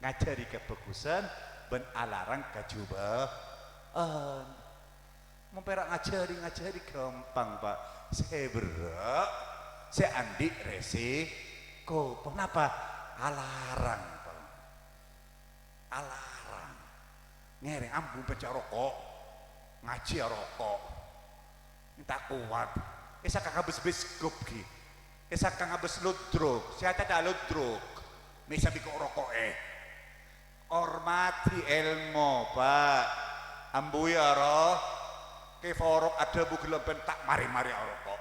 Ngajhâri kabhâghusân bân alarang kajhubâ'ân. Mon pèra' ngajhâri, ngajhâri ghâmpang, Pak. Sè berrâ', sè andi' resiko. Ponapa? Alarang, Pak. Alarang. Ngèrèng ambu pècè' aroko', ngajhi aroko'. Ta' kowat. È sakang abâs biskop ghi. È sakang abâs ludruk. Sè acaca ludruk. Mè' sabiko' roko'è. Ormadhi èlmo, Pak. Ambuwi aro. Kè Forok adhâbu ghellâ' bân ta' marè-marè aroko'.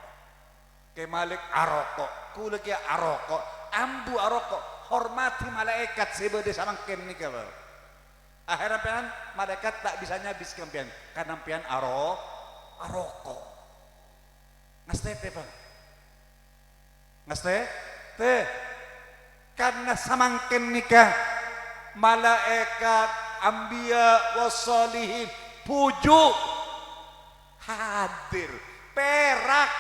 Kè Malik aroko', kaulâ kèya aroko', ambu aroko', hormadhi malaèkat sè bâdâ samangkèn nèka, Pak. Akhèrra sampèyan, malaèkat ta' bisa nyabis ka sampèyan, karna sampèyan aro-, aroko'. Ngastètè, Pak. Ngastètè. Karna samangkèn nèka, malaèkat, ambiya, was-shalihin, bhuju'. Hadir. Pèrak.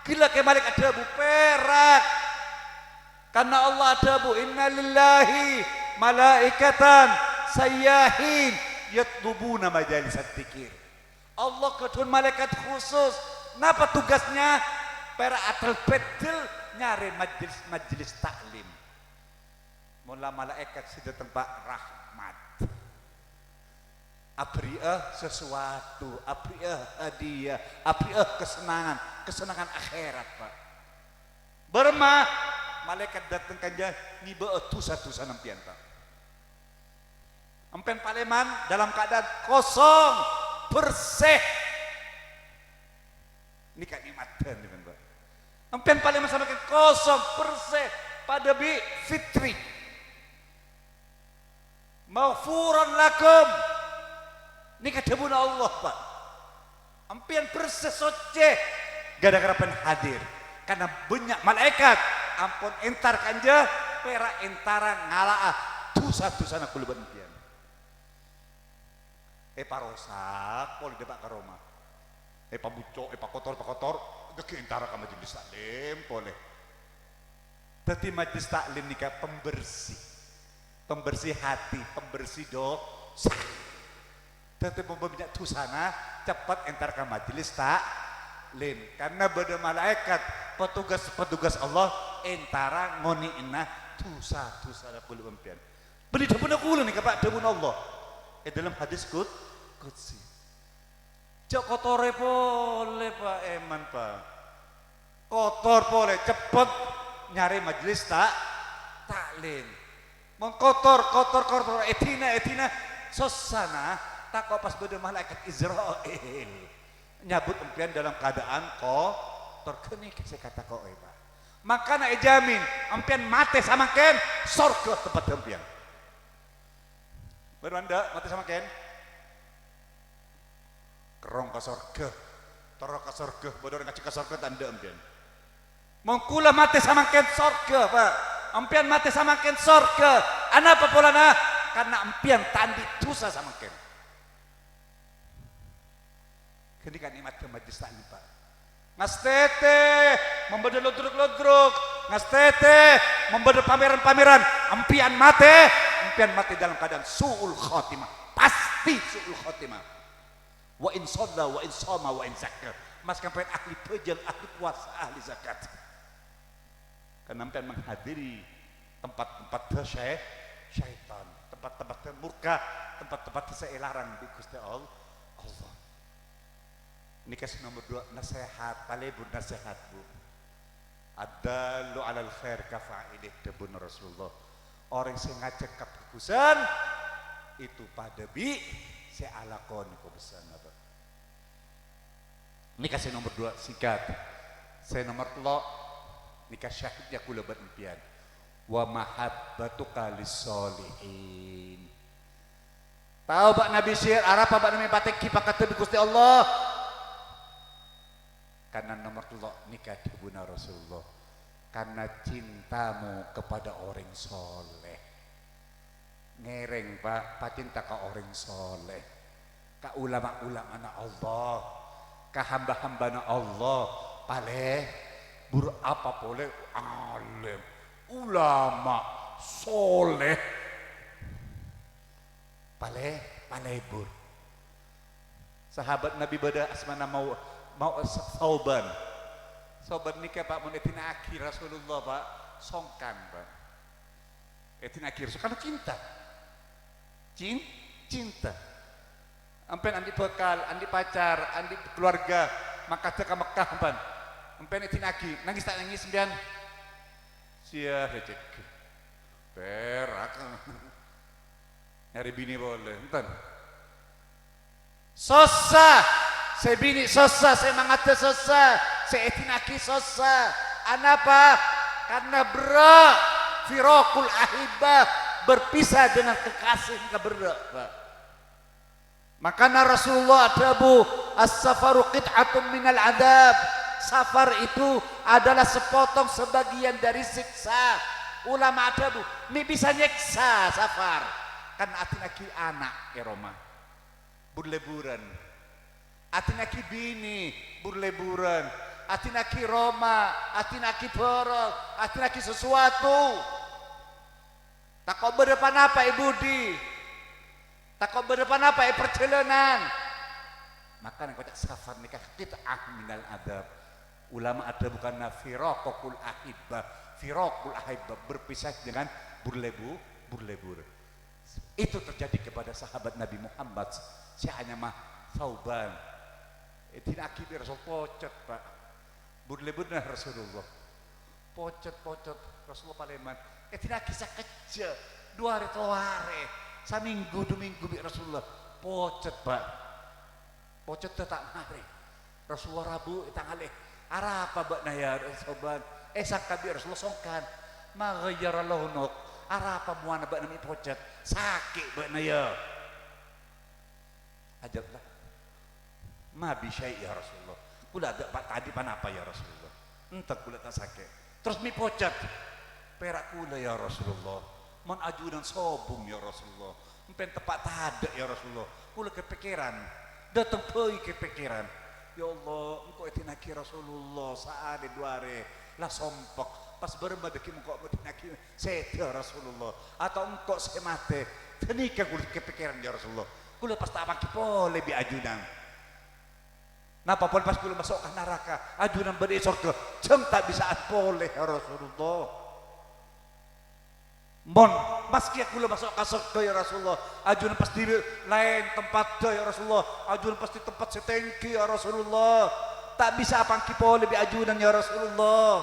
Ghellâ' kè malaèkat adhâbu, pèrak. Karna Allah adhâbu, "Inna lillahi malaikatan sayyahin yatlubuna majalisad dzikir." Allah ghâdhuwân malaèkat khusus. Napa tugasnya? Pèra' atel-bèdel nyarè majelis-majelis taklim. Mola malaèkat sè dâteng, Pak, rahmat. Aberri'â sesuatu, aberri'â hadiah, aberri'â kasennangan, kasennangan akhèrat, Pak. Bârâmma malaèkat dâteng kanja ngibâ'â dhusa-dhusana sampèyan, Pak. Sampèyan palèman dalam keadaan kosong, bersih. Nèka nè'mat bhândhângan, Pak. Sampèyan palèman samangkèn kosong, bersih, padâ bi' fitri. "Maghfuran lakum." Nèka dhâbuna Allah, Pak. Sampèyan bersih, soccè, gara-gara sampèyan hadir. Karna bânnya' malaèkat ampon entar kanja, pèra' entara ngala'a dhusa-dhusana kaulâ bân sampèyan. Èparosak polè dâpa' ka roma. Èpabucco', èpakotor, èpakotor, dhâggi' entara ka majelis taklim polè. Dhâddhi majelis taklim nèka pembersih. Pembersih hati, pembersih dosa. Dhâddhi mon bânnya' dhusana, ceppet entar ka majelis taklim. Karna bâdâ malaèkat, petugas-petugas Allah, entara ngonè'ana dhusa-dhusana kaulâ bân sampèyan. Bânnè dhâbuna kaulâ nèka, Pak, dhâbuna Allah. È dâlem hadis qud-, qudsi. Jhâ' kotorè polè, Pak, èman, Pak. Kotor polè, ceppet nyarè majelis ta-, taklim. Mon kotor, kotor, kotor, èdina, èdina, sossana, tako' pas bâdâ malaèkat Izrail. Nyabut sampèyan dalam keadaan kotor, ghânèka sè èkatako'è, Pak. Mangkana èjamin, sampèyan matè samangkèn, sorghâ tempat sampèyan. Bâdâ endâ' matè samangkèn? Kerrong ka sorghâ. Terro ka sorghâ. Bâdâ orèng ngajhâk ka sorghâ ta' endâ' sampèyan? Mon kaulâ matè samangkèn sorghâ, Pak. Sampèyan matè samangkèn sorghâ. Anapa polana? karna empèyan ta' andi' dhusa samangkèn. Ghânèka nè'matta majlis ta'lim, Pa'. Ngastètè mon bâdâ lodruk-lodruk, ngastètè mon bâdâ pamèran-pamèran, empèyan matè, empèyan matè dalam keadaan su'ul khatimah. Pasti su'ul khatimah. Wa in shalla, wa in shoma, wa in zakka. Maskè empèyan ahli bhâjâng, ahli puasa, ahli zakat. Karna empèyan menghadiri tempat-tempat sya-, syaitan, tempat-tempat murka, tempat-tempat sè èlarang bi' Ghustè All-, Allah. Nèka sè nomor dua, nasèhat, palebur nasèhat, Bu. "Ad-dallu 'alal khair kafa'ilih," dhâbuna Rasulullah. Orèng sè ngajhâk kabhâghusân, itu padâ bi' sè alakonè kobâsana, Bu. Nèka sè nomor dua, singkat. Sè nomor tello', nèka syahidnya kaulâ bân empèyan. "Wa mahabbatuka lis-sholihin." Tao bâ'na, Bisyir, arapa bâ'na mè' patèngghi pakaddhâ bi' Ghustè Allah? Karna nomor tello' nèka dhâbuna Rasulullah, "Karna cintamu kepada orèng sholeh." Ngèrèng, Pa', pacinta ka orèng sholeh, ka ulama-ulamana Allah, ka hamba-hambana Allah, palebur apa polè alim, ulama, sholeh. Palè-, palebur. Sahabat Nabi bâdâ asmana Mau-, Mau-, Sauban. Sauban nèka, Pa', mon èdina'aghi Rasulullah, Pa', songkan, Pa'. Èdina'aghi Rasul, karna cinta. Cin-, cinta. Empèyan andi' bhâkal, andi' pacar, andi' keluarga, makaddhâ ka Mekkah, empèyan. Empèyan èdina'aghi, nangès ta' nangès, empèyan? Sia, lecek. Perak. Nyarè binè polè, enten. Sossa, sè binè sossa, sè mangaddhâ sossa, sè èdina'aghi sossa. Anapa? Karna berrâ', firaqul ahibbah, berpisah dengan kekasih nèka berrâ', Pa'. Makana Rasulullah adhâbu, "As-safaru qit'atun minal adzab." Safar itu adalah sepotong sebagian dari siksa. Ulama adhâbu, mè' bisa nyèksa safar. Kan adina'aghi ana' è roma, bur-leburan. Adina'aghi binè, bur-leburan. Adina'aghi roma, adina'aghi bhârâng, adina'aghi sesuatu. Tako' bâdâ panapa è budi. Tako' bâdâ panapa è parjhâlânan. Makana èkoca' safar nèka qit'ah minal adzab. Ulama adhâbu karna firaqul ahibbah. Firaqul ahibbah, berpisah dengan bur-lebu-, bur-lebur. Itu terjadi kepada sahabat Nabi Muhammad sè anyama Sauban. Èdina'aghi bi' Rasul pocet, Pa'. Bur-leburna Rasulullah. Pocet-pocet, Rasulullah palèman. Èdina'aghi sakejjhâ', du arè tello arè, samènggu du mènggu bi' Rasulullah. Pocet, Pa'. Pocedda ta' marè. Rasulullah rabu ètangalè. "Arapa bâ'na, ya Sauban?" Èsangka bi' Rasulullah songkan. "Ma ghayyara launuk? Arapa mowana bâ'na mè' pocet? Sakè' bâ'na, ya?" Ajâb, la. "Ma bi syai', ya Rasulullah. Kaulâ adâ' pa-, ta' andi' panapa, ya Rasulullah. Enten kaulâ ta' sakè'. Terros mè' pocet?" "Pèra' kaulâ, ya Rasulullah. Mon ajunan sobung, ya Rasulullah. Empèyan teppa' tadâ', ya Rasulullah. Kaulâ kapèkkèran. Dâteng bhâi kapèkkèran. Ya Allah, engko' èdina'aghi Rasulullah saarè du arè, la sompek. Pas bârâmma dâggi' engko' èdina'aghi sèdhâ Rasulullah, atau engko' sè matè. Ghânèka kaulâ kapèkkèran, ya Rasulullah. Kaulâ pas ta' apangghi polè bi' ajunan. Napa polè pas kaulâ maso' ka naraka, ajunan bâdâ è sorghâ, jhâng ta' bisa'an polè, ya Rasulullah. Mon, maskè kaulâ maso' ka sorghâ, ya Rasulullah, ajunan pastè laèn tempatta, ya Rasulullah, ajunan pastè tempat sè tèngghi, ya Rasulullah. Ta' bisa apangghi polè bi' ajunan, ya Rasulullah.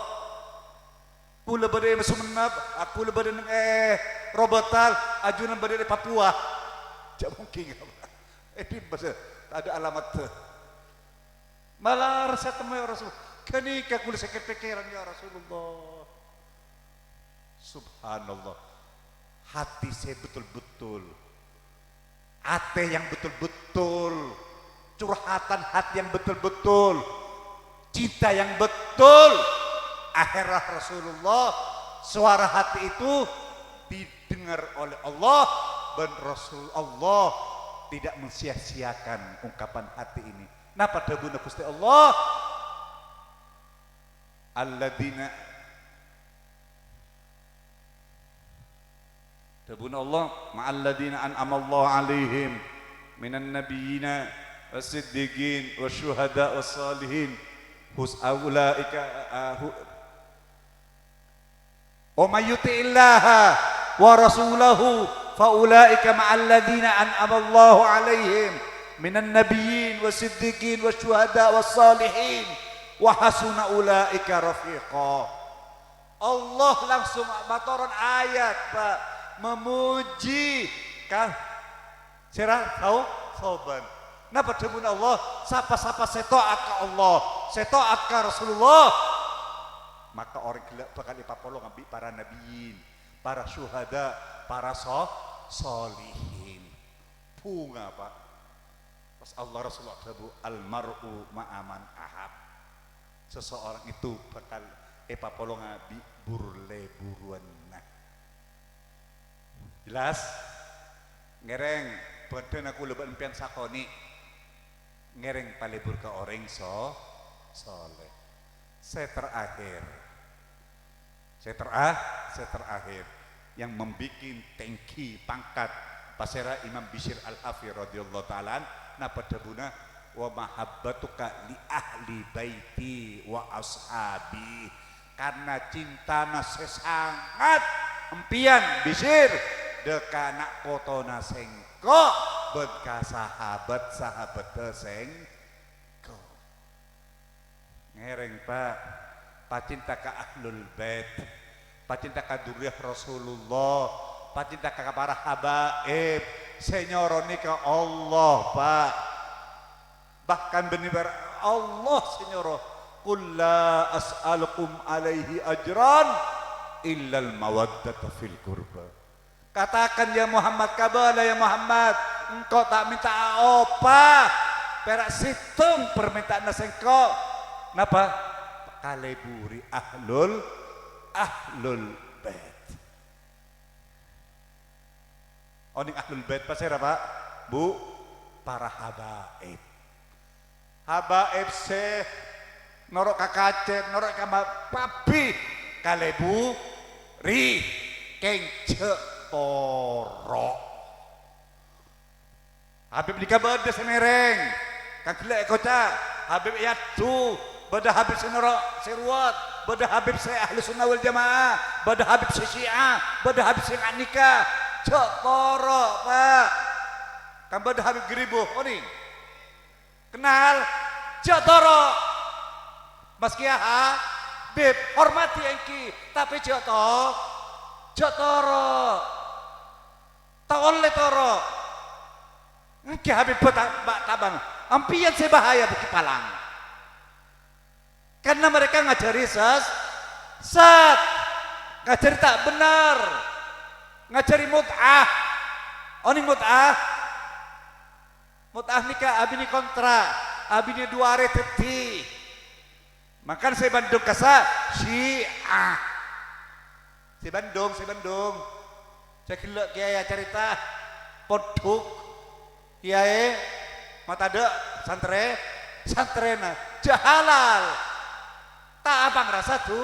Kaulâ bâdâ è Songennep, a, kaulâ bâdâ neng è Robatal, ajunan bâdâ è Papua. Jhâ' mungkin, è dimma sè tadâ' alamat. Malar sè temmo, ya Rasul. Ghânèka kaulâ sè kapèkkèran, ya Rasulullah. Subhanallah. Hati sè betul-betul Atè yang betul-betul, curhatan hati yang betul-betul, cinta yang betul. Akhirnya Rasulullah, suara hati itu didengar oleh Allah, Bân Rasulullah tidak mensia-siakan ungkapan hati ini. Napa dhâbuna Ghustè Allah? Alladzina, dhâbuna Allah, "Ma'alladzina an'amallahu 'alaihim minan nabiyyina was-siddiqin wasyuhada was-shalihin, hus-, ulaika, a-, hu-, wa may yuti'illaha wa rasulahu fa ulaika ma'alladzina an'amallahu 'alaihim minan nabiyyin was-siddiqin wasyuhada was-shalihin wa hasuna ulaika rafiqa." Allah langsung matoron ayat, Pak, memuji ka-, sèra tao-, soban. Napa dhâbuna Allah? Sapa-sapa sè taat ka Allah, sè taat ka Rasulullah, maka orèng ghellâ' bhâkal èpapolong bi' para nabiyyin, para syuhada, para so-, solihin. Bhunga, Pak. Pas Allah Rasulullah dhâbu, "Al mar'u ma'a man ahab." Seseorang itu bakal èpapolonga bi' bur-lèburuwânna. Jelas? Ngèrèng, bhâdhânna kaulâ bân empèyan sakonè'. Ngèrèng palebur ka orèng so-, soleh. Sè terakhir. Sè tera-, sè terakhir. Yang membikin tinggi pangkat pasèra Imam Bishr Al-Hafi radhiyallahu ta'ala an, napa dhâbuna, "Wa mahabbatuka li ahli baiti wa ashabi." Karna cintana sè sangat empèyan, Bishr, dâ' ka na' potona sèngko' bân ka sahabat-sahabatta sèngko'. Ngèrèng, Pak, pacinta ka Ahlul Bait, pacinta ka duriyah Rasulullah, pacinta ka para habaib, sè nyoro nèka Allah, Pak. Bahkan bânnè bâr-, Allah sè nyoro, "Qul la as'alukum alaihi ajran illal mawaddata fil qurba." Katakan, ya Muhammad, kabâlâ, ya Muhammad, engko' ta' mènta'a opa, pèra' sèttong parmènta'anna sèngko'. Napa? Kalèburè ahlul, ahlul bait. Onèng ahlul bait pasèra, Pak? Bu, para habaib. Habaib sè noro' ka kacèr, noro' ka ma-, pabbhi, kalèburè, kèng jhâ' toro'. Habib nèka bâdâ sè mèrèng, kan ghellâ' èkoca', Habib èaddu, bâdâ Habib sè noro' sè ruwet, bâdâ Habib sè Ahli Sunnah wal Jamaah, bâdâ Habib sè Syiah, bâdâ Habib sè nga-, nèka, jhâ' toro', Pak. Kan bâdâ Habib Garibu, onèng? Kennal, jhâ' toro'. Maskè Habib, hormatè èngghi, tapè jhâ' to-, jhâ' toro'. Ta' ollè toro'. Èngghi Habib ta-, ba-, tabâng. Empèyan sè bahaya bâgi palang. Karena mereka ngajhâri ses-, sat, ngajhâri ta' bhendher, ngajhâri mut'ah. Onèng mut'ah? Mut'ah nèka abinè kontra', abinè du arè dhâddhi. Mangkana sè Bandung kassa' Syiah. Sè Bandung, sè Bandung. Sè ghellâ' kèyaè acarèta, pondhuk, kèyaè, matadâ', santrè, santrèna, jhâ' halal. Ta' apangrasa, du.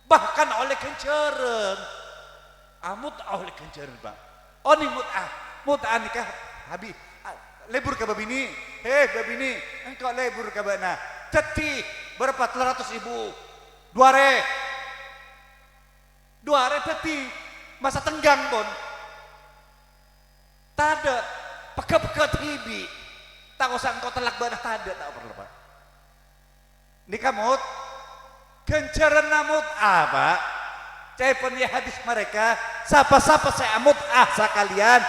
Bahkan ollè ghânjhârân. Amut ollè ghânjhârân, Pak. Onèng mut'ah. Mut'ah nèka, Habib, a, lebur ka bâbinè'. He, bâbinè', engko' lebur ka bâ'na. Dhâddhi, berapa? Tello ratos èbu. Du arè. Du arè dhâddhi masa tenggang, pon. Tadâ', pegghâ-pegghâ dhibi'. Ta' osa engko' tellak bâ'na, tadâ', ta' parlo, Pak. Nèka mut-, ghânjhârânna mut'ah, Pak. Ca'èpon è hadis mereka, sapa-sapa sè amut'ah sakalèyan,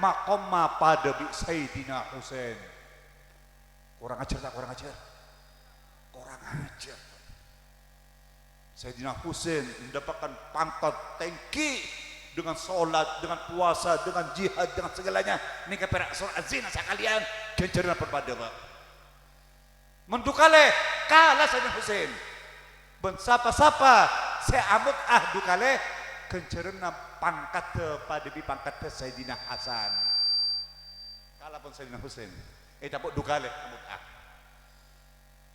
maqamma padâ bi' Sayyidina Husain. Kurang ajar ta' kurang ajar? Kurang ajar. Sayyidina Husain mendapatkan pangkat tinggi dengan sholat, dengan puasa, dengan jihad, dengan segalanya. Nèka pèra' sholat zina sakalèyan, ghânjhârânna pon padâ, Pak. Mon du kalè, kala Sayyidina Husain. Bân sapa-sapa sè amut'ah du kalè, ghânjhârânna Pangkaddhâ padâ bi' pangkaddhâ Sayyidina Hasan. Kalabân Sayyidina Husain. Ècapo' du kalè ka Mut'ah.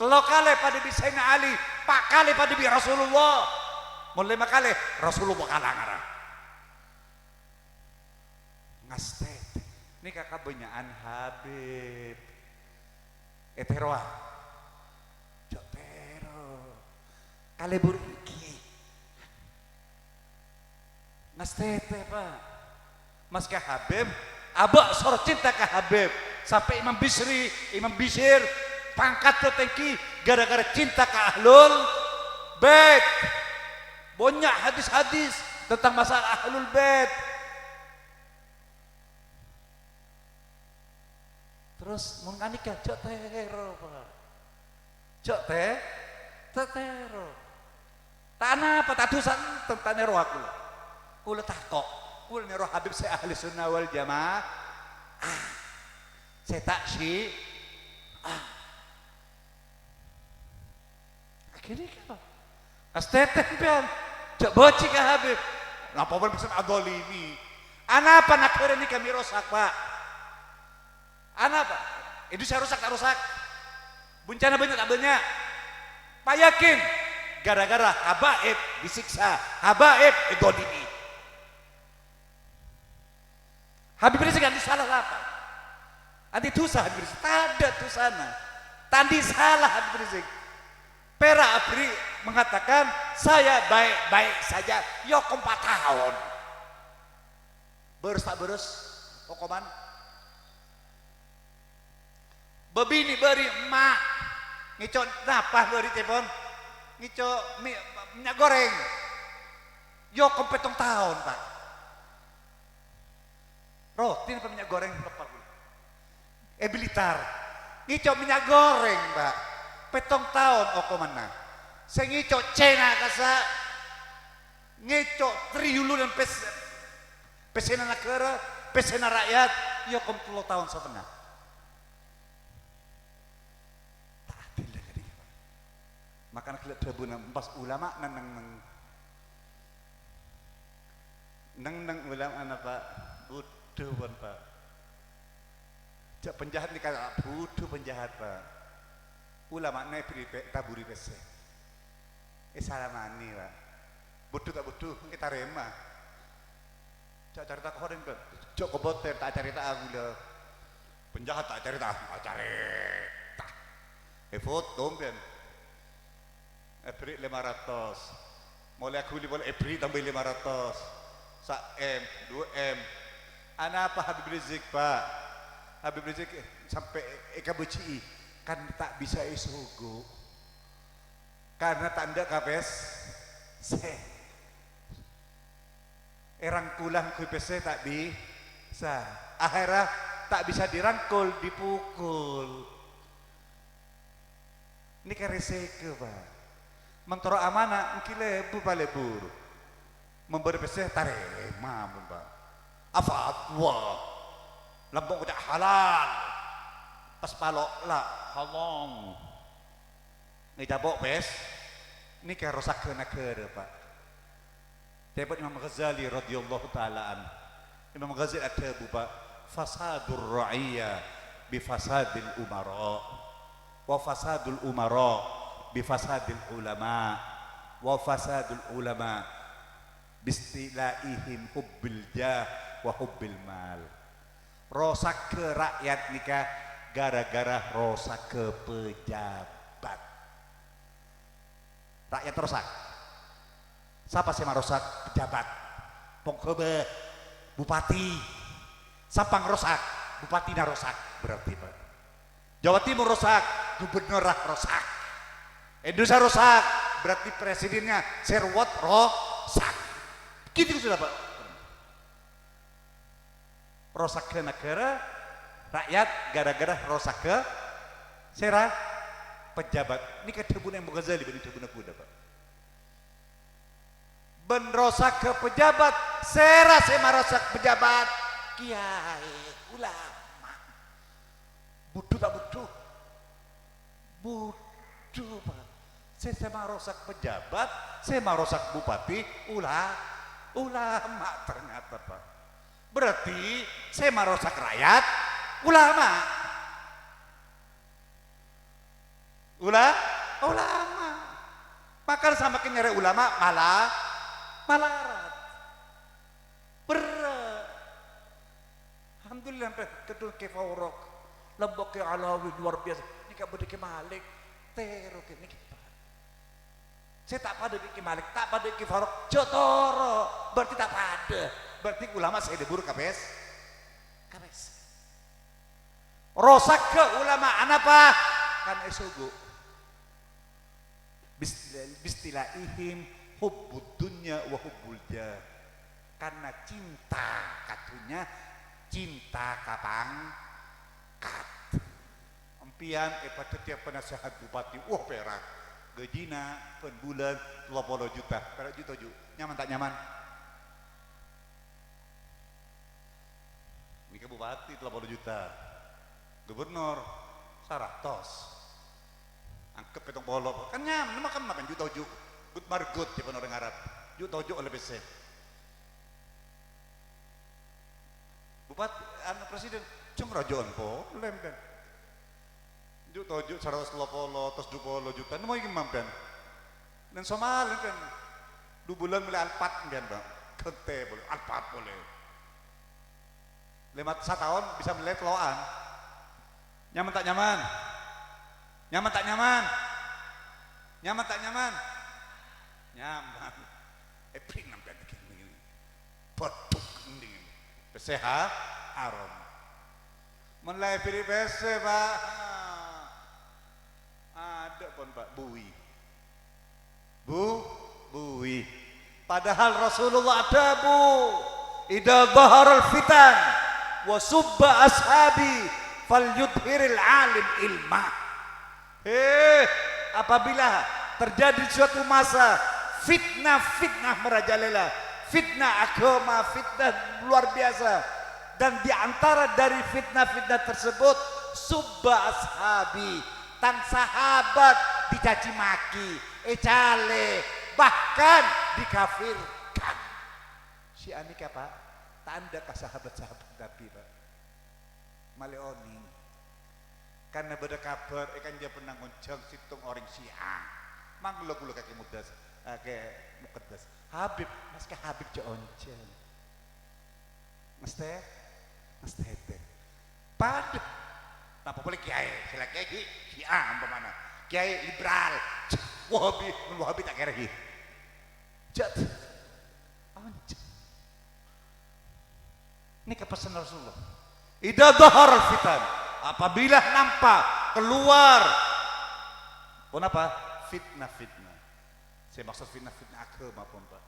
Tello kalè padâ bi' Sayyidina Ali. Pa' kalè padâ bi' Rasulullah. Mon lèma kalè, Rasulullah kala ngara. Ngastètè. Nèka kabânnya'an Habib. Ètèrowa. Jhâ' tèro. Kalèbur èngghi. Ngastètè, Pa'. Maskè Habib, abâ' soro cinta ka Habib. Sampè' Imam Bisri, Imam Bisir, pangkaddhâ tèngghi gara-gara cinta ka Ahlul Bait. Bânnya' hadis-hadis tentang masalah Ahlul Bait. Terros mon ghânèka, jhâ' tèro, Pa'. Jhâ' tè-, jhâ' tèro. Ta' anapa, ta' dhusa enten, ta' nèrowa kaulâ. Kaulâ tako'. Kaulâ nèro Habib sè ahli sunnah wal jamaah. Ah. Sè ta' syi-, ah. Akhirnya apa? Ngastètè sampèyan. Jhâ' bâji' ka Habib. Napa bân bisa adolimi? Anapa naghârâ nèka mè' rosak, Pa'? Anapa? Indonesia rosak ta' rosak? Buncana bânnya' ta' bânnya'? Pa' yakin, gara-gara habaib disiksa, habaib èdolimi. Habib Rizik andi' sala sapa? Andi' dhusa Habib Rizik? Tadâ' dhusana. Ta' andi' sala Habib Rizik. Pèra' aberri' mengatakan, "Saya baik-baik saja." Èokom pa' taon. Bârâs ta' bârâs okoman? Bâbinè' bâri' emma' ngèco' napa bâri'èpon? Ngèco' mi-, mènnya' gorèng. Èokom pèttong taon, Pa'. Roti napa mènnya' gorèng, loppa kaulâ. È Blitar. Ngèco' mènnya' gorèng, Pa'. Pèttong taon okomanna. Sè ngèco' Cèna kassa', ngèco' triyulunna pès-, pèssèna naghârâ, pèssèna ra'yat, èokom tello taon satengnga. Ta' adil la ghânèka, Pa'. Makana ghellâ' dhâbuna empas ulama neng-, neng-, neng-, neng-, ulama napa budhu pon, Pa'. Jhâ' penjahat nèka budhu penjahat, Pa'. Ulamana èbherri' pè-, taburri pèssè. Èsalamanè, Pa'. Budhu ta' budhu, ètarèma. Jhâ' carèta ka orèng, Bân. Jhâ' kobâtèr, ta' carèta'a kaulâ. Penjahat ta' carèta'a, ta' carèta. Èfoto sampèyan. Èbherri' lèma ratos. Molè aghuli polè èbherri' tambâi lèma ratos. Sa M, du M. Anapa Habib Rizik, Pa'? Habib Rizik sampè' èkabâji'i, kan ta' bisa èsogo'. Karna ta' endâ' ka pès-, sè. Èrangkola ngangghuy pèssè ta' bisa. Ahèrra ta' bisa dirangkul, dipukul. Nèka rèsèko, Pa'. Mon toro' amanah, èngghi lebur palebur. Mon bâdâ pèssè, tarèma, mon, Pa'. Afatwa. Lambung ngoca' halal. Pas palo' la, halal. Nèka ècapo' pès-, nèka rosaghâ naghârâ, Pa'. Ca'èpon Imam Ghazali radhiyallahu ta'ala anhu. Imam Ghazali adhâbu, Pa', "Fasadur ra'iyya bi fasadil umara, wa fasadul umara bi fasadil ulama, wa fasadul ulama bistilaihim hubbil jah wa hubbil mal." Rosaghâ ra'yat nèka ghârâ-ghârâ rosaghâ pejabat. Ra'yat rosak. Sapa sè marosak? Pejabat. Pongghâbâ, bupati. Sampang rosak, bupatina rosak berarti, Pa'. Jawa Timur rosak, gubernurra rosak. Indonesia rosak, berarti presidennya sè ruwet rosak. Gitu sudah, Pa'. Rosaghâ naghârâ, ra'yat, ghârâ-ghârâ rosaghâ sèra? Pejabat. Nèka dhâbuna Imam Ghazali, bânnè dhâbuna kaulâ, Pa'. Bân rosaghâ pejabat, sèra sè marosak pejabat? Kiyaè, ulama. Budhu ta' budhu? Budhu, Pa'. Sè, sè marosak pejabat, sè marosak bupati, ula-, Ulama ternyata, Pak. Berarti sè marosak rakyat ulama. Ula-, ulama. Maka samakin nyarè ulama malah malarat. Berrâ'. Alhamdulillah, sampai kedua Kè Farouk. Lombok Kè Alawi luar biasa. Nèka bâdâ Kè Malik. Tèro Kè nèka, Pak. Sè ta' padâ bi' Kè Malik, ta' padâ Kè Farouk, jhâ' toro'. Berarti ta' padâ. Berarti ulama sè lebur kapès-, kapès. Rosagghâ ulama anapa? Kan èsogo'. Bis-, bistilaihim hubbud dunya wa hubbul jah. Karena cinta ka dhunnya, cinta ka pangkat. Empèyan èpadhâddhiyâ penasehat bupati, wah, pèra'. Gajina bân bulân tello polo juta. Pèra' ju toju'. Nyaman ta' nyaman? Nèka bupati tello polo juta. Gubernur saratos. Anggep pètong polo. Kan nyaman, ma-, kemma kan ju toju'. Gut margut, jhâ' bân orèng Arab. Ju toju' ollè pèssè. Bupati, anu, presiden, jhâng rajo'an polè, mpèn. Ju toju' saratos tello polo, atos du polo juta, nemmo ghi' mampèn. Neng Somal, mpèn. Du bulân mellè Alphard, mpèn, Pak. Ghântè polè, Alphard polè. Lèma sataon bisa mellè tello'an. Nyaman ta' nyaman? Nyaman ta' nyaman? Nyaman ta' nyaman? Nyaman. Èpin sampèyan ghi' ngènè. Bâdhuk ending. Pèssè ha-, haram. Mon la èbhiri pèssè, Pak. Adâ' pon, Pak, buwi. Bu-, buwi. Padahal Rasulullah adhâbu, "Idza dhaharal fitan wa subba ashabi falyudhhiril alim ilma." He, apabila terjadi suatu masa fitnah-fitnah merajalela, fitnah agama, fitnah luar biasa, dan di antara dari fitnah-fitnah tersebut, subba ashabi, tang sahabat dicaci maki, ècalè, bahkan dikafirkan. Sè anèka, Pak, tandhâ ka sahabat-sahabat Nabi, Pak. Malè onèng. Karna bâdâ kabhâr è Kanjâ Penang ngonjhâng sèttong orèng Syiah. Mangghâlâ ghulâ kakè muddas, kakè mukaddas. Habib, maskè Habib jhâ' onjhâng. Ngastè-, ngastètè. Padâ. Napa polè kèyaè? Sè la kèyaè ghi' Syiah, ompamana. Kèyaè liberal. Wahabi, mon Wahabi ta' kèra ghi'. Jhâ'. Onjhâng. Nèka pesan Rasulullah. "Idza dhaharal fitan," apabila nampak keluar, ponapa? Fitnah-fitnah. Sè maksud fitnah-fitnah agama, pon, Pak.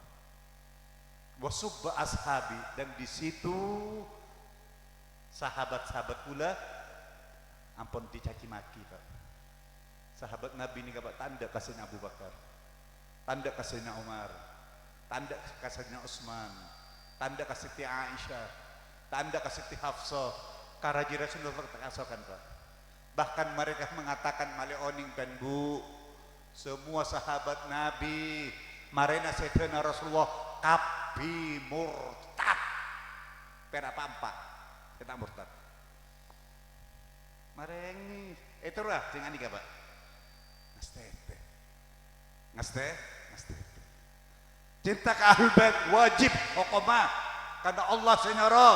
"Wa subba ashabi," dan di situ sahabat-sahabat kaulâ ampon dicaci maki, Pak. Sahabat Nabi nèka, Pak, tandhâ ka Sayyidina Abu Bakar, tandhâ ka Sayyidina Umar, tandhâ ka Sayyidina Utsman, tandhâ ka Siti Aisyah, tandhâ ka Siti Hafsah, ka rajina Rasulullah ta' kasokan, Pak. Bahkan mereka mengatakan, malè onèng, mpèn, Bu, semua sahabat Nabi marèna sèdhâna Rasulullah kabbhi murtad. Pèra' pa-empa' sè ta' murtad. Marèngè. Ètoro, ah, sè nganèka, Pak. Ngastètè. Ngastè-, ngastètè. Cinta ka Ahlul Bait wajib hokomma. Karna Allah sè nyoro.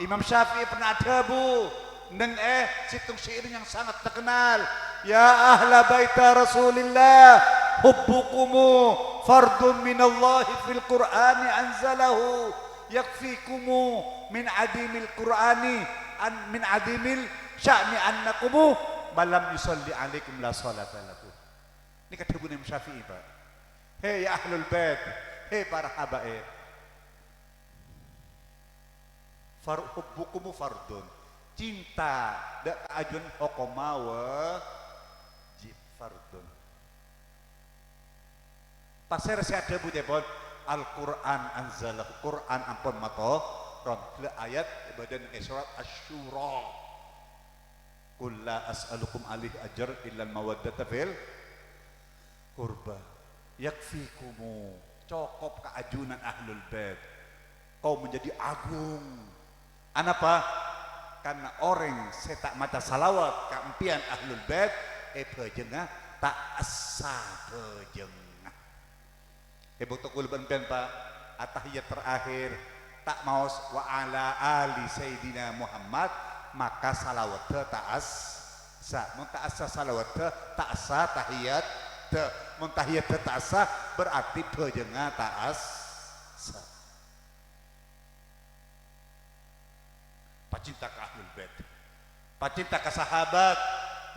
Imam Syafi'i pernah adhâbu neng è sèttong syair yang sangat terkenal, "Ya ahla baita Rasulillah, hubbukumu fardun minallahi fil Qur'ani anzalahu." Yakfikumu min adimil Qur'ani an, min adimil sya'ni annakumu man lam yusalli alaikum la salata lahu. Nèka dhâbuna Imam Syafi'i, Pak. He, ya ahlul bait, he, para habaib. Far-, hubbukumu fardun. Cinta dâ' ka ajunan hokomma wajib, fardun. Pasèra sè adhâbu, ca'èpon, "Al-Qur'an anzalahu," Qur'an ampon matoron. Ghellâ' ayat è bâdân è surat Asy-Syura. "Qul la as'alukum alaihi ajran illal mawaddata fil qurba. Yakfikumu Cokop ka ajunan Ahlul Bait. Kau menjadi agung. Anapa? Karna orèng sè ta' maca salawat ka empèyan Ahlul Bait, è bhâjângnga ta' essa bhâjângnga. È bâkto kaulâ bân empèyan, Pa', atahiyat terakhir, ta' maos "wa ala ali Sayyidina Muhammad", maka salawatta ta' essa. Mon ta' essa salawatta, ta' essa tahiyatta. Mon tahiyatta ta' essa, berarti bhâjângnga ta' essa. Pacinta ka Ahlul Bait. Pacinta ka sahabat.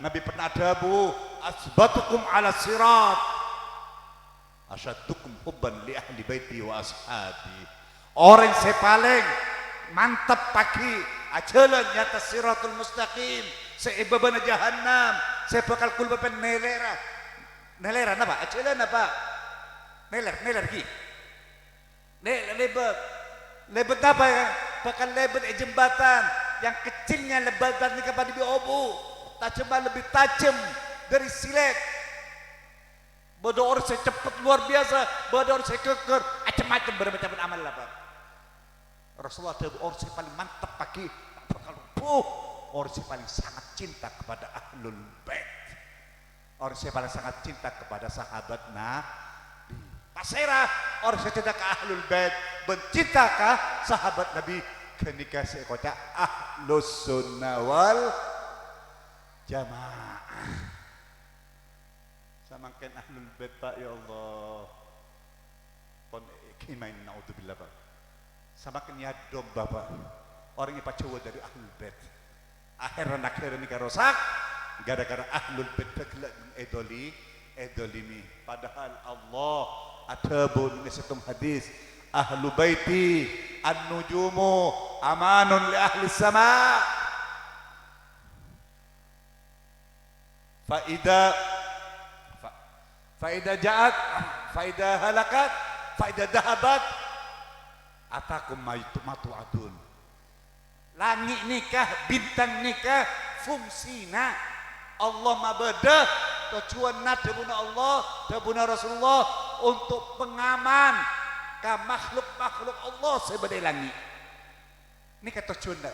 Nabi pernah adhâbu, "Asbatukum ala sirat, asyaddukum hubban li ahli baiti wa ashabi." Orèng sè palèng manteppaghi ajhâlân è attas Siratul Mustaqim, sè è bâbâna Jahannam, sè bhâkal kulbâ pèn nèlèra. Nèlèra napa? Ajhâlân napa? Nèlèr, nèlèr ghi. Lè-, lèbât. Lèbât napa, ya? Bhâkal lèbât è jembatan yang kecilnya jembatan nèka padâ bi' obu. Tajemma lebbi tajem dâri silèt. Bâdâ orèng sè ceppet luar biasa, bâdâ orèng sè kèkèr, macem-macem bâdâ macem amal apa. Rasulullah adhâbu orèng sè palèng manteppaghi, ta' bhâkal rowa, orèng sè palèng sangat cinta kepada Ahlul Bait. Orèng sè palèng sangat cinta kepada sahabat Nabi. Pasèra orèng sè cinta ka Ahlul Bait bân cinta ka sahabat Nabi, ghânèka sè èkoca' Ahlus Sunnah wal Jamaah. Samangkèn Ahlul Bait, Pa', ya Allah. Pon è-, è-, maèn, naudzubillah, Pa'. Samangkèn èaddhâ, Bapa'. Orèng èpajhâuwâ dâri Ahlul Bait. Akhèrra naghârâ nèka rosak, gara-gara Ahlul Bait ghellâ' èdoli-, èdolimi. Padahal Allah adhâbu neng sèttong hadis, "Ahlu baiti an-nujumu amanun li ahli sama." Fa idza, fa, fa idza ja'at, fa idza halakat, fa idza dhahabat, atakum ma tu-, ma tu'adun. Langngè' nèka, bintang nèka, fungsina Allah mabâdâ, tojjhuwânna dhâbuna Allah, dhâbuna Rasulullah, untuk pengaman ka makhluk-makhluk Allah sè bâdâ è langngè'. Nèka tojjhuwânna.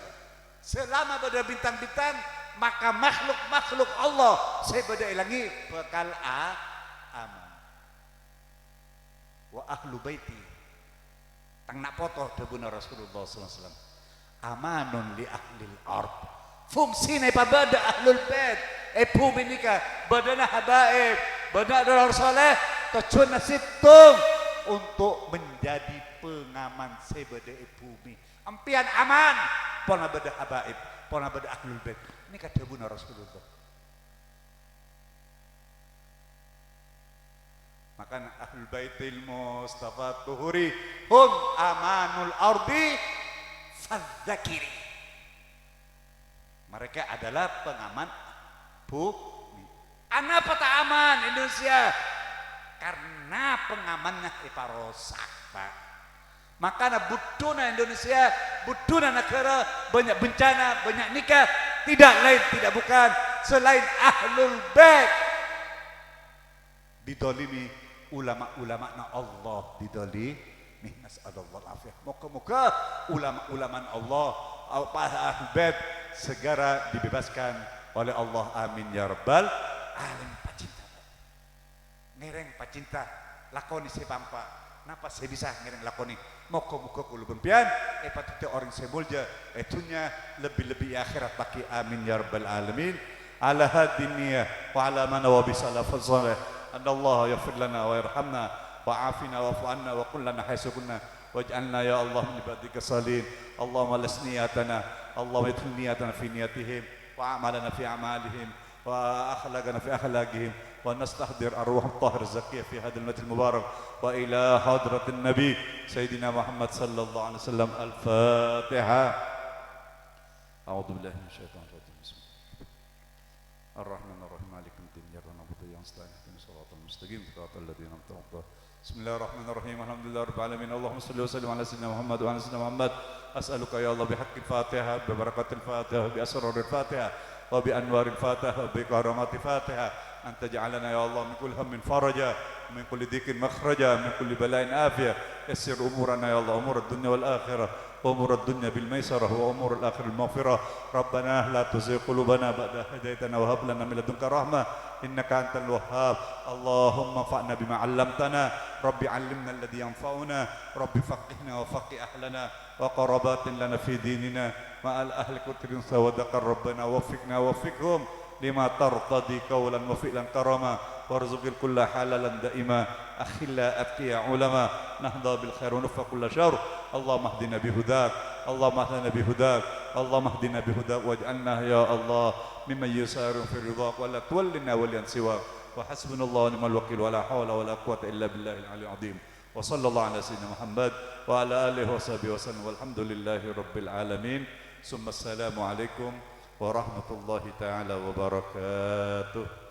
Selama bâdâ bintang-bintang, maka makhluk-makhluk Allah sè bâdâ è langngè' bhâkal a-, aman. "Wa ahlu baiti," tang na' poto, dhâbuna Rasulullah sallallahu alaihi wasallam, "amanun li ahlil ard." Fungsina èpabâdâ Ahlul Bait è bhumè nèka, bâdâna habaib, bâdâna orang saleh, tojjhuwânna sèttong, untuk menjadi pengaman sè bâdâ è bhumè. Empèyan aman, polana bâdâ habaib, polana bâdâ Ahlul Bait. Nèka dhâbuna Rasulullah. Makana Ahlul Baitil Mustafa Tuhuri hum amanul ardi fadzakiri. Mereka adalah pengaman bumi. Anapa ta' aman Indonesia? Karena pengamannya èparosak, Pak. Makana bhuddhuna Indonesia, bhuddhuna naghârâ, banyak bencana, banyak nèka, tidak lain, tidak bukan, selain Ahlul Bait didolimi, ulama-ulamana Allah didolimi. Nas'alullah al-afiyah. Moga-moga ulama-ulamana Allah, Ahlul Bait, segera dibebaskan oleh Allah. Amin ya rabbal alamin. Pacinta. Ngèrèng pacinta, lakonè sè pampa'. Napa sè bisa ngèrèng lakonè? Moga-moga kaulâ bân sampèyan èpadhâddhiyâ orèng sè molja è dhunnya, lebbi-lebbi è akhèrat, bhâi. Amin ya rabbal alamin. Ala hadhihi niyah wa ala ma nawa bi salafus salih. Annallaha yaghfir lana wa yarhamna wa afina wa'fu anna wa kun lana haitsu kunna waj'alna ya Allah min ibadika salihin. Allahumma akhlis niyatana, Allahumma adkhil niyatana fi niyatihim wa a'malana fi a'malihim wa akhlaqana fi akhlaqihim, wa nastahdir arwah tahir zakiyah fi hadzal majlis mubarak, wa ila hadratin Nabi Sayyidina Muhammad sallallahu alaihi wasallam. Al-Fatihah. A'udzu billahi minasyaitonir rajim. Bismillahirrahmanirrahim. Bismillahirrahmanirrahim. Iyyaka na'budu wa iyyaka nasta'in. Ihdinas siratal mustaqim. Siratal ladzina an'amta 'alaihim. Bismillahirrahmanirrahim. Alhamdulillahirabbil alamin. Allahumma shalli wa sallim ala sayyidina Muhammad wa ala sayyidina Muhammad. As'aluka ya Allah bihaqqil Fatihah, bi barakatil Fatihah, bi asraril Fatihah, wa bi anwaril Fatihah, wa bi karamatil Fatihah, أن تجعلنا يا الله من كل هم فرجا، ومن كل ضيق مخرجا، ومن كل بلاء عافية. يسر أمورنا يا الله، أمور الدنيا والآخرة، وأمور الدنيا بالميسرة، وأمور الآخرة بالمغفرة. ربنا لا تزغ قلوبنا بعد إذ هديتنا وهب لنا من لدنك رحمة إنك أنت الوهاب. اللهم انفعنا بما علمتنا. رب علمنا الذي ينفعنا. رب فقهنا وفقه أهلنا وقرابات لنا في ديننا مع أهل القدر والمقدار. ربنا وفقنا ووفقهم لما ترتضي قولا وفعلا كرما، وارزق الكل حلالا دائما، أخلاء أتقياء علماء، نهضى بالخير ونكفى كل شر. اللهم اهدنا بهداك، اللهم اهدنا بهداك، اللهم اهدنا بهداك، واجعلنا يا الله ممن يسارع في رضاك، ولا تولنا وليا سواك، وحسبنا الله ونعم الوكيل، ولا حول ولا قوة إلا بالله العلي العظيم. وصلى الله على سيدنا محمد وعلى آله وصحبه وسلم، والحمد لله رب العالمين. ثم السلام عليكم ورحمة الله تعالى وبركاته.